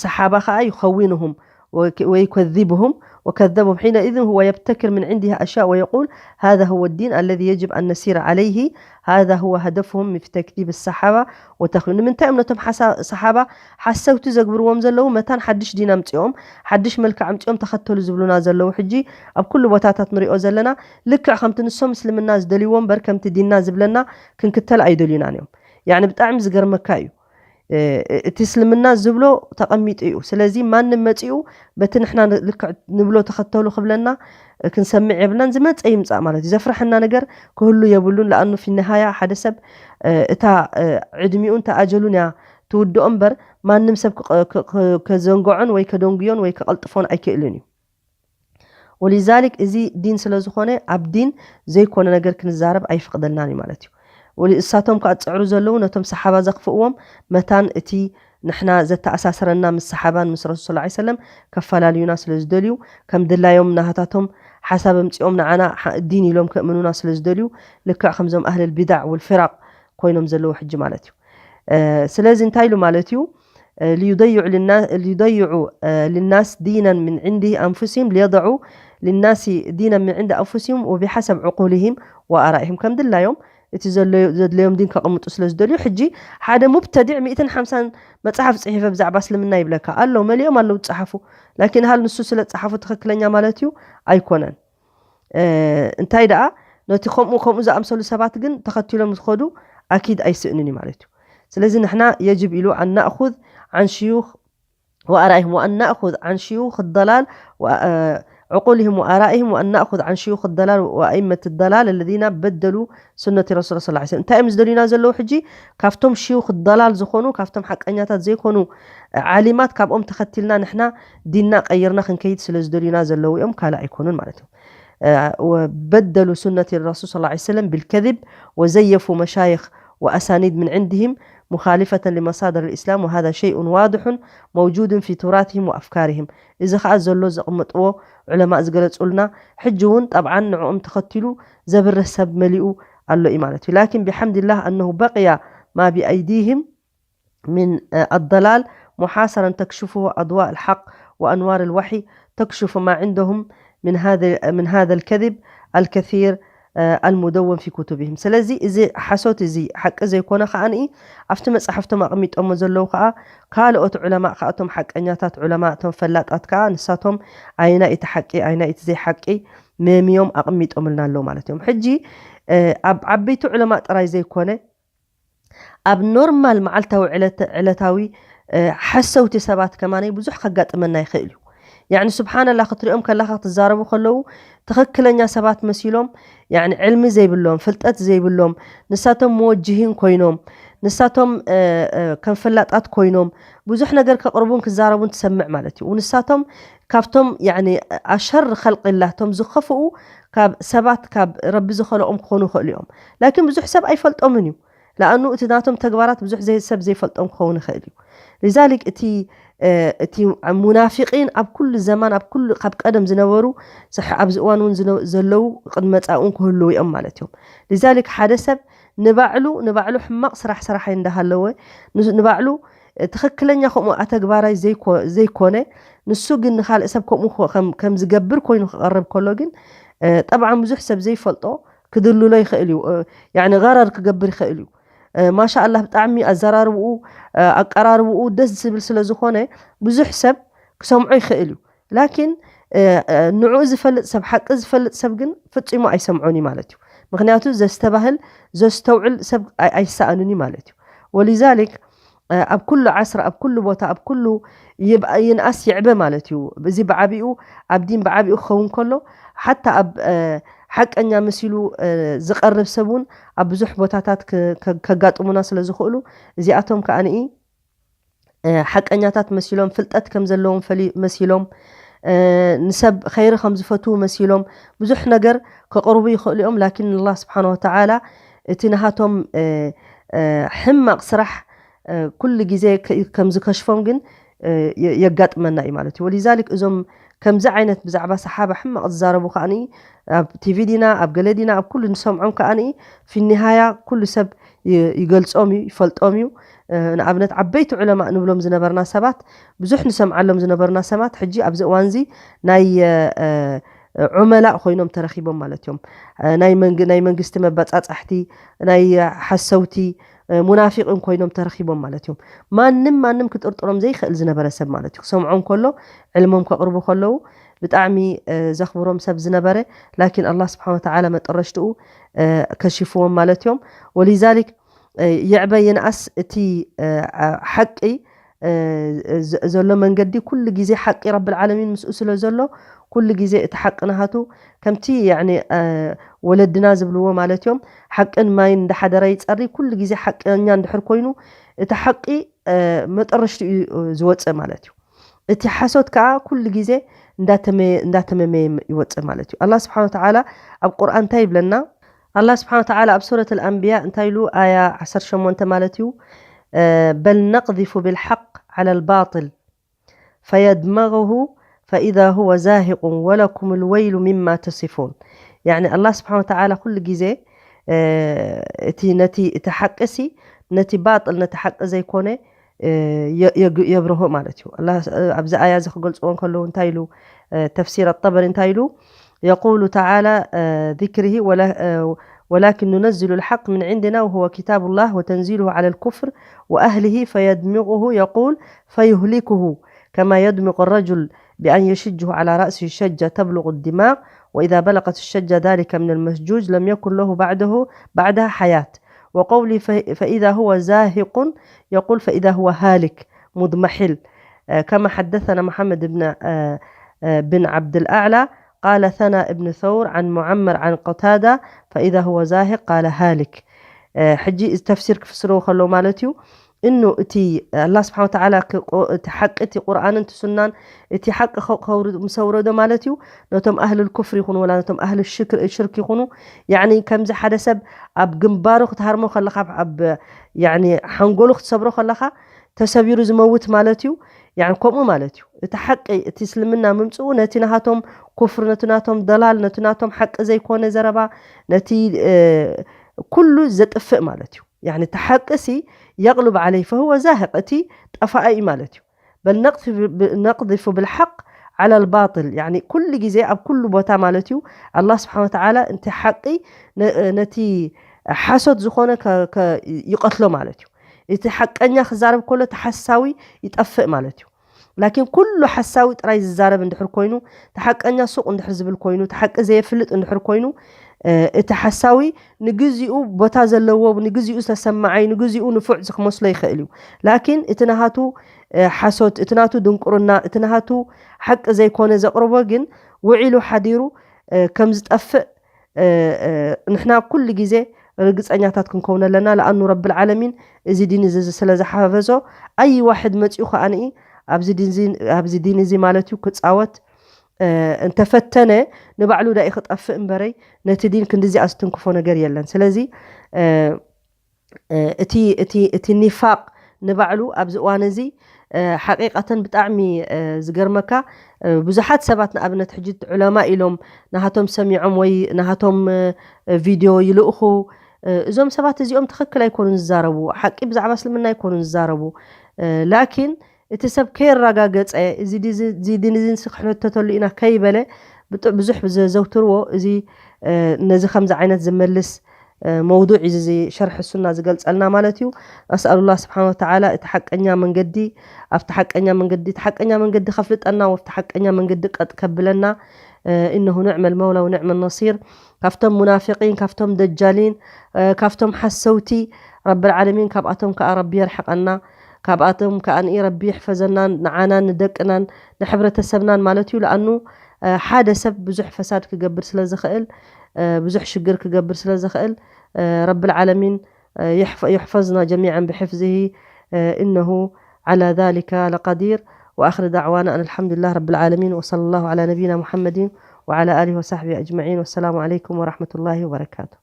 ሰሓባ ከዓ ዩኸዊንሁም ወዩከذብሁም ወከذብሁም حينئذ هو يبتكر من عنده أشياء ويقول هذا هو الدين الذي يجب أن نسير عليه هذا هو هدفهم في تكذيب الصحابة وتخوين ንምንታይ እዮም ነቶም ሰሓባ ሓሰውቲ ዘግብርዎም ዘለዉ መታን ሓድሽ ዲን ኣምፂኦም ሓድሽ መልክዕ ኣምፂኦም ተኸተሉ ዝብሉና ዘለዉ ሕጂ ኣብ ኩሉ ቦታታት ንሪኦ ዘለና ልክዕ ከምቲ ንሶም እስልምና ዝደልይዎ እምበር ከምቲ ዲንና ዝብለና ክንክተል ኣይደልዩናን እዮም። ያኒ ብጣዕሚ ዝገርመካ እዩ። እቲ እስልምና ዝብሎ ተቐሚጡ እዩ። ስለዚ ማንም መፂኡ በቲ ንሕና ልክዕ ንብሎ ተኸተሉ ክብለና ክንሰምዕ የብልናን። ዝመፀ ይምፃእ ማለት እዩ። ዘፍርሐና ነገር ክህሉ የብሉን። ለኣኑ ፊ ነሃያ ሓደ ሰብ እታ ዕድሚኡን ተኣጀሉን እያ ትውድኦ እምበር ማንም ሰብ ከዘንግዖን ወይ ከደንጉዮን ወይ ከቐልጥፎን ኣይክእልን እዩ። ወሊዛሊክ እዚ ዲን ስለ ዝኾነ ኣብ ዲን ዘይኮነ ነገር ክንዛረብ ኣይፍቕደልናን እዩ ማለት እዩ። እሳቶም ከዓ ዝፅዕሩ ዘለዉ ነቶም ሰሓባ ዘኽፍእዎም መታን እቲ ንሕና ዘተኣሳስረና ምስ ሰሓባን ምስ ረሱል ሰለላሁ ዐለይሂ ወሰለም ከፈላልዩና ስለ ዝደልዩ ከም ድላዮም ናሃታቶም ሓሳብ ኣምፂኦም ንዓና ዲን ኢሎም ከእምኑና ስለ ዝደልዩ ልክዕ ከምዞም ኣህለል ቢዳዕ ወልፊራቅ ኮይኖም ዘለዉ ሕጂ ማለት እዩ። ስለዚ እንታይ ኢሉ ማለት እዩ? ሊዩضይዑ ልናስ ዲናን ምን ዕንዲ ኣንፉሲም ሊየضዑ ልናሲ ዲናን ምን ዕንዲ ኣንፉሲም ወቢሓሰብ ዕቁልሂም ወኣራኢሂም ከም ድላዮም እቲ ዘድለዮም ዲን ከቕምጡ ስለ ዝደልዩ ሕጂ ሓደ ሙብተዲዕ ሚእትን ሓምሳን መፅሓፍ ፅሒፈ ብዛዕባ እስልምና ይብለካ ኣሎ መሊኦም ኣለዉ ዝፀሓፉ ላኪን ሃል ንሱ ስለ ዝፀሓፉ ትኽክለኛ ማለት እዩ ኣይኮነን። እንታይ ደኣ ነቲ ከምኡ ከምኡ ዝኣምሰሉ ሰባት ግን ተኸቲሎም ዝኸዱ ኣኪድ ኣይስእንን እዩ ማለት እዩ። ስለዚ ንሕና የጅብ ኢሉ ኣን ናእኹዝ ዓን ሽዩኽ ወኣራይህም ወኣን ናእኹዝ ዓን ሽዩኽ ضላል عقولهم وآرائهم، وأن نأخذ عن شيوخ الضلال وأئمة الضلال الذين بدلوا سنة رسول الله صلى الله عليه وسلم. እንታይ እዮም ዝደልዩና ዘለዉ ሕጂ? ካብቶም ሽዩኽ ضلال ዝኾኑ፣ ካብቶም ሓቀኛታት ዘይኮኑ ዓሊማት፣ ካብኦም ተኸቲልና ንሕና ዲንና ቀይርና ክንከይድ ስለ ዝደልዩና ዘለዉ እዮም፣ ካልእ ኣይኮኑን ማለት እዮም። وبدلوا سنة الرسول صلى الله عليه وسلم بالكذب، وزيفوا مشايخ وأسانيد من عندهم مخالفة لمصادر الإسلام، وهذا شيء واضح موجود في تراثهم وأفكارهم. እዚ ኸኣ ዘሎ ዘቕምጥዎ ዑለማእ ዝገለጹልና፣ ሕጂ እውን ጠብዓን ንዕኦም ተኸቲሉ ዘብርህ ሰብ መሊኡ ኣሎ እዩ ማለት እዩ። لكن بحمد الله أنه بقي ما بأيديهم من الضلال محاصرا تكشفه أضواء الحق وأنوار الوحي، تكشف ما عندهم من هذا من هذا الكذب الكثير المدون في كتبهم. ስለዚ እዚ ሓሶት እዚ ሓቂ ዘይኮነ ከኣ ኣብቲ መጻሕፍቶም ኣቕሚጦሞ ዘለዉ ከኣ ካልኦት ዑለማእ ከኣ እቶም ሓቀኛታት ዑለማእ እቶም ፈላጣት ከኣ ንሳቶም ኣይና እቲ ሓቂ ኣይና እቲ ዘይሓቂ መሚዮም ኣቕሚጦምልና ኣለዉ ማለት እዮም። ሕጂ ኣብ ዓበይቲ ዑለማእ ጥራይ ዘይኮነ ኣብ ኖርማል መዓልታዊ ዕለታዊ ሓሰውቲ ሰባት ከማነይ ብዙሕ ከጋጥመና ይኽእል እዩ። ያዕኒ ስብሓንላ ክትሪኦም ከለኻ ክትዛረቡ ከለዉ ትኽክለኛ ሰባት መሲሎም ያዕኒ ዕልሚ ዘይብሎም ፍልጠት ዘይብሎም ንሳቶም መወጅሂን ኮይኖም ንሳቶም ከም ፈላጣት ኮይኖም ብዙሕ ነገር ከቕርቡን ክዛረቡን ትሰምዕ ማለት እዩ። ንሳቶም ካብቶም ያዕኒ ኣሸር ኸልቂ ላቶም ዝኸፍኡ ካብ ሰባት ካብ ረቢ ዝኸልኦም ክኾኑ ይኽእሉ እዮም። ላኪን ብዙሕ ሰብ ኣይፈልጦምን እዩ። ለኣኑ እቲ ናቶም ተግባራት ብዙሕ ዘይ ሰብ ዘይፈልጦም ክኸውን ይኽእል እዩ። ሊዛሊክ እቲ እቲ ሙናፊቂን ኣብ ኩሉ ዘማን ኣብ ኩሉ ካብ ቀደም ዝነበሩ ኣብዚ እዋን እውን ዘለዉ ቅድመ መጻእውን ክህልዉ እዮም ማለት እዮም። ሊዛሊክ ሓደ ሰብ ንባዕሉ ንባዕሉ ሕማቕ ስራሕ ስራሕ እንዳሃለወ ንባዕሉ ትኽክለኛ ከምኡ ኣተግባራይ ዘይኮነ ንሱ ግን ንኻልእ ሰብ ከምኡ ከም ዝገብር ኮይኑ ክቐርብ ከሎ ግን ጠብዓን ብዙሕ ሰብ ዘይፈልጦ ክድልሎ ይኽእል እዩ። ያዕኒ ገረር ክገብር ይኽእል እዩ። ማሻ ኣላህ ብጣዕሚ ኣዘራርብኡ ኣቀራርብኡ ደስ ዝብል ስለ ዝኾነ ብዙሕ ሰብ ክሰምዖ ይኽእል እዩ። ላኪን ንዕኡ ዝፈልጥ ሰብ ሓቂ ዝፈልጥ ሰብ ግን ፍጺሙ ኣይሰምዖን እዩ ማለት እዩ። ምክንያቱ ዘስተባህል ዘስተውዕል ሰብ ኣይሰኣንን እዩ ማለት እዩ። ወሊዛሊክ ኣብ ኩሉ ዓስር ኣብ ኩሉ ቦታ ኣብ ኩሉ ይንኣስ ይዕበ ማለት እዩ። እዚ ብዓቢኡ ኣብ ዲን ብዓቢኡ ክኸውን ከሎ ሓታ ኣብ ሓቀኛ መሲሉ ዝቐርብ ሰብ እውን ኣብ ብዙሕ ቦታታት ከጋጥሙና ስለ ዝኽእሉ እዚኣቶም ከኣ ሓቀኛታት መሲሎም ፍልጠት ከም ዘለዎም መሲሎም ንሰብ ኸይሪ ከም ዝፈትዉ መሲሎም ብዙሕ ነገር ከቕርቡ ይኽእሉ እዮም። ላኪን ኣላህ ስብሓን ወተዓላ እቲ ናሃቶም ሕማቕ ስራሕ ኩሉ ግዜ ከም ዝከሽፎም ግን የጋጥመና እዩ ማለት እዩ። ወሊዛሊክ እዞም ከምዚ ዓይነት ብዛዕባ ሰሓባ ሕማቕ ዝዛረቡ ከኣ ኣብ ቲቪ ዲና ኣብ ገለ ዲና ኣብ ኩሉ ንሰምዖም ከኣ ፊኒሃያ ኩሉ ሰብ ይገልጾም እዩ ይፈልጦም እዩ። ንኣብነት ዓበይቲ ዑለማእ ንብሎም ዝነበርና ሰባት ብዙሕ ንሰምዓሎም ዝነበርና ሰባት ሕጂ ኣብዚ እዋንዚ ናይ ዑመላእ ኮይኖም ተረኺቦም ማለት እዮም። ናይ መንግስቲ መበጻጻሕቲ ናይ ሓሰውቲ ሙናፊቅን ኮይኖም ተረኺቦም ማለት እዮም። ማንም ማንም ክጥርጥሮም ዘይክእል ዝነበረ ሰብ ማለት እዩ። ክሰምዖም ከሎ ዕልሞም ከቕርቡ ከለዉ ብጣዕሚ ዘኽብሮም ሰብ ዝነበረ ላኪን ኣላህ ስብሓን ወተዓላ መጠረሽትኡ ከሽፍዎም ማለት እዮም። ወሊዛሊክ ይዕበ ይንኣስ እቲ ሓቂ ዘሎ መንገዲ ኩሉ ግዜ ሓቂ ረብል ዓለሚን ምስኡ ስለ ዘሎ ኩሉ ግዜ እቲ ሓቂ ናሃቱ ከምቲ ያኒ ወለድና ዝብልዎ ማለት እዮም ሓቅን ማይን እንዳሓደረ ይፀሪ። ኩሉ ግዜ ሓቀኛ እንድሕር ኮይኑ እቲ ሓቂ መጠረሽቲ እዩ ዝወፅእ ማለት እዩ። እቲ ሓሶት ከዓ ኩሉ ግዜ እንዳተመመየ ይወፅእ ማለት እዩ። ኣላ ስብሓን ወተዓላ ኣብ ቁርኣን እንታይ ይብለና? ኣላ ስብሓን ወተዓላ ኣብ ሱረት ኣልኣንብያ እንታይ ኢሉ ኣያ ዓሰርተ ሸሞንተ ማለት እዩ በል ነቅዚፉ ብልሓቅ ዓላ ልባጥል ፈየድመغሁ ፈኢዛ ሁወ ዛሂቁን ወለኩም ልወይሉ ሚማ ተሲፉን። ያኒ ኣላ ስብሓን ወተዓላ ኩሉ ግዜ እቲ ነቲ እቲ ሓቂ ሲ ነቲ ባጥል ነቲ ሓቂ ዘይኮነ የብርሆ ማለት እዩ። ኣብዚ ኣያ እዚ ክገልፅዎ እንከለዉ እንታይ ኢሉ ተፍሲር ኣጠበሪ እንታይ ኢሉ يقول تعالى ذكره ولكن ننزل الحق من عندنا وهو كتاب الله وتنزيله على الكفر وأهله فيدمغه يقول فيهلكه كما يدمغ الرجل بأن يشجه على رأسه شجة تبلغ الدماغ وإذا بلغت الشجة ذلك من المشجوج لم يكن له بعده بعدها حياة وقوله فإذا هو زاهق يقول فإذا هو هالك مضمحل كما حدثنا محمد بن بن عبد الأعلى قال ثنى ابن ثور عن معمر عن قتادة فإذا هو زاهق قال هالك. ሕጂ ተፍሲር ክፍስርዎ ከሎ ማለት እዩ እኑ እቲ ኣላ ስብሓ ወተዓላ እቲ ሓቂ እቲ ቁርኣንን እቲ ሱናን እቲ ሓቂ ምስ ኣውረዶ ማለት እዩ ነቶም ኣህል ኩፍር ይኹኑ ወላ ነቶም ኣህል ሽርክ ይኹኑ ያኒ ከምዚ ሓደ ሰብ ኣብ ግንባሩ ክትሃርሞ ከለኻ ኣብ ያኒ ሓንጎሉ ክትሰብሮ ከለኻ ተሰቢሩ ዝመውት ማለት እዩ ከምኡ ማለት እዩ እቲ ሓቂ እቲ እስልምና ምምፅኡ ነቲ ናሃቶም ኩፍር ነቲ ናቶም ደላል ነቲ ናቶም ሓቂ ዘይኮነ ዘረባ ነቲ ኩሉ ዘጥፍእ ማለት እዩ እቲ ሓቂ ሲ የቕሉብ ዓለይ ፈህወ ዛህቅ እቲ ጠፋኢ ማለት እዩ በል ነቅذፉ ብልሓቅ ዓላ ልባጥል ኩሉ ግዜ ኣብ ኩሉ ቦታ ማለት እዩ ኣላ ስብሓን ወተዓላ እቲ ሓቂ ነቲ ሓሶት ዝኾነ ይቀትሎ ማለት እዩ እቲ ሓቀኛ ክዛረብ ከሎ እቲ ሓሳዊ ይጠፍእ ማለት እዩ ላኪን ኩሉ ሓሳዊ ጥራይ ዝዛረብ እንድሕር ኮይኑ እቲ ሓቀኛ ሱቅ እንድሕር ዝብል ኮይኑ እቲ ሓቂ ዘየፍልጥ እንድሕር ኮይኑ እቲ ሓሳዊ ንግዚኡ ቦታ ዘለዎ ንግዚኡ ዝተሰማዓይ ንግዚኡ ንፉዕ ዝክመስሎ ይኽእል እዩ ላኪን እቲ ናሃቱ ሓሶት እቲ ናቱ ድንቁርና እቲ ናሃቱ ሓቂ ዘይኮነ ዘቕርቦ ግን ውዒሉ ሓዲሩ ከም ዝጠፍእ ንሕና ኩሉ ግዜ ርግፀኛታት ክንከውን ኣለና ለኣኑ ረብል ዓለሚን እዚ ዲን እዚ ስለ ዝሓፈዞ ኣይ ዋሕድ መፅኡ ከኣንኢ ኣብዚ ዲን እዚ ማለት እዩ ክፃወት እንተፈተነ ንባዕሉ ዳኢ ክጠፍእ እምበረይ ነቲ ዲን ክንድዚኣ ዝትንክፎ ነገር የለን ስለዚ እቲ እቲ እቲ ኒፋቅ ንባዕሉ ኣብዚ እዋን እዚ ሓቂቀተን ብጣዕሚ ዝገርመካ ብዙሓት ሰባት ንኣብነት ሕጂ ዑለማ ኢሎም ናሃቶም ሰሚዖም ወይ ናሃቶም ቪድዮ ይልእኹ እዞም ሰባት እዚኦም ትኽክል ኣይኮኑን ዝዛረቡ ሓቂ ብዛዕባ እስልምና ኣይኮኑን ዝዛረቡ ላኪን እቲ ሰብ ከየረጋገፀ እዚ ዲን እዚ ክሕተተሉ ኢና ከይበለ ብዙሕ ዘዘውትርዎ እዚ ነዚ ከምዚ ዓይነት ዝመልስ መውዱዕ እዩ እዚ ሸርሒ ሱና ዝገልፀልና ማለት እዩ ኣስኣሉላ ስብሓን ወተዓላ እቲ ሓቀኛ መንገዲ ኣብቲ ሓቀኛ መንገዲ እቲ ሓቀኛ መንገዲ ከፍልጠና ወብቲ ሓቀኛ መንገዲ ቀጥ ከብለና እነሁ ንዕመ ልመውላ ወንዕመ ነሲር ካብቶም ሙናፊቂን ካብቶም ደጃሊን ካብቶም ሓሰውቲ ረቢ ልዓለሚን ካብኣቶም ከዓ ረቢ የርሕቀና ካብኣቶም ከዓ ንኢ ረቢ ይሕፈዘናን ንዓናን ንደቅናን ንሕብረተሰብናን ማለት እዩ ለኣኑ ሓደ ሰብ ብዙሕ ፈሳድ ክገብር ስለ ዝኽእል ብዙሕ ሽግር ክገብር ስለ ዝኽእል ረቢ ልዓለሚን يحفظنا جميعا بحفظه إنه على ذلك لقدير وآخر دعوانا أن الحمد لله رب العالمين وصلى الله على نبينا محمد وعلى آله وصحبه أجمعين والسلام عليكم ورحمة الله وبركاته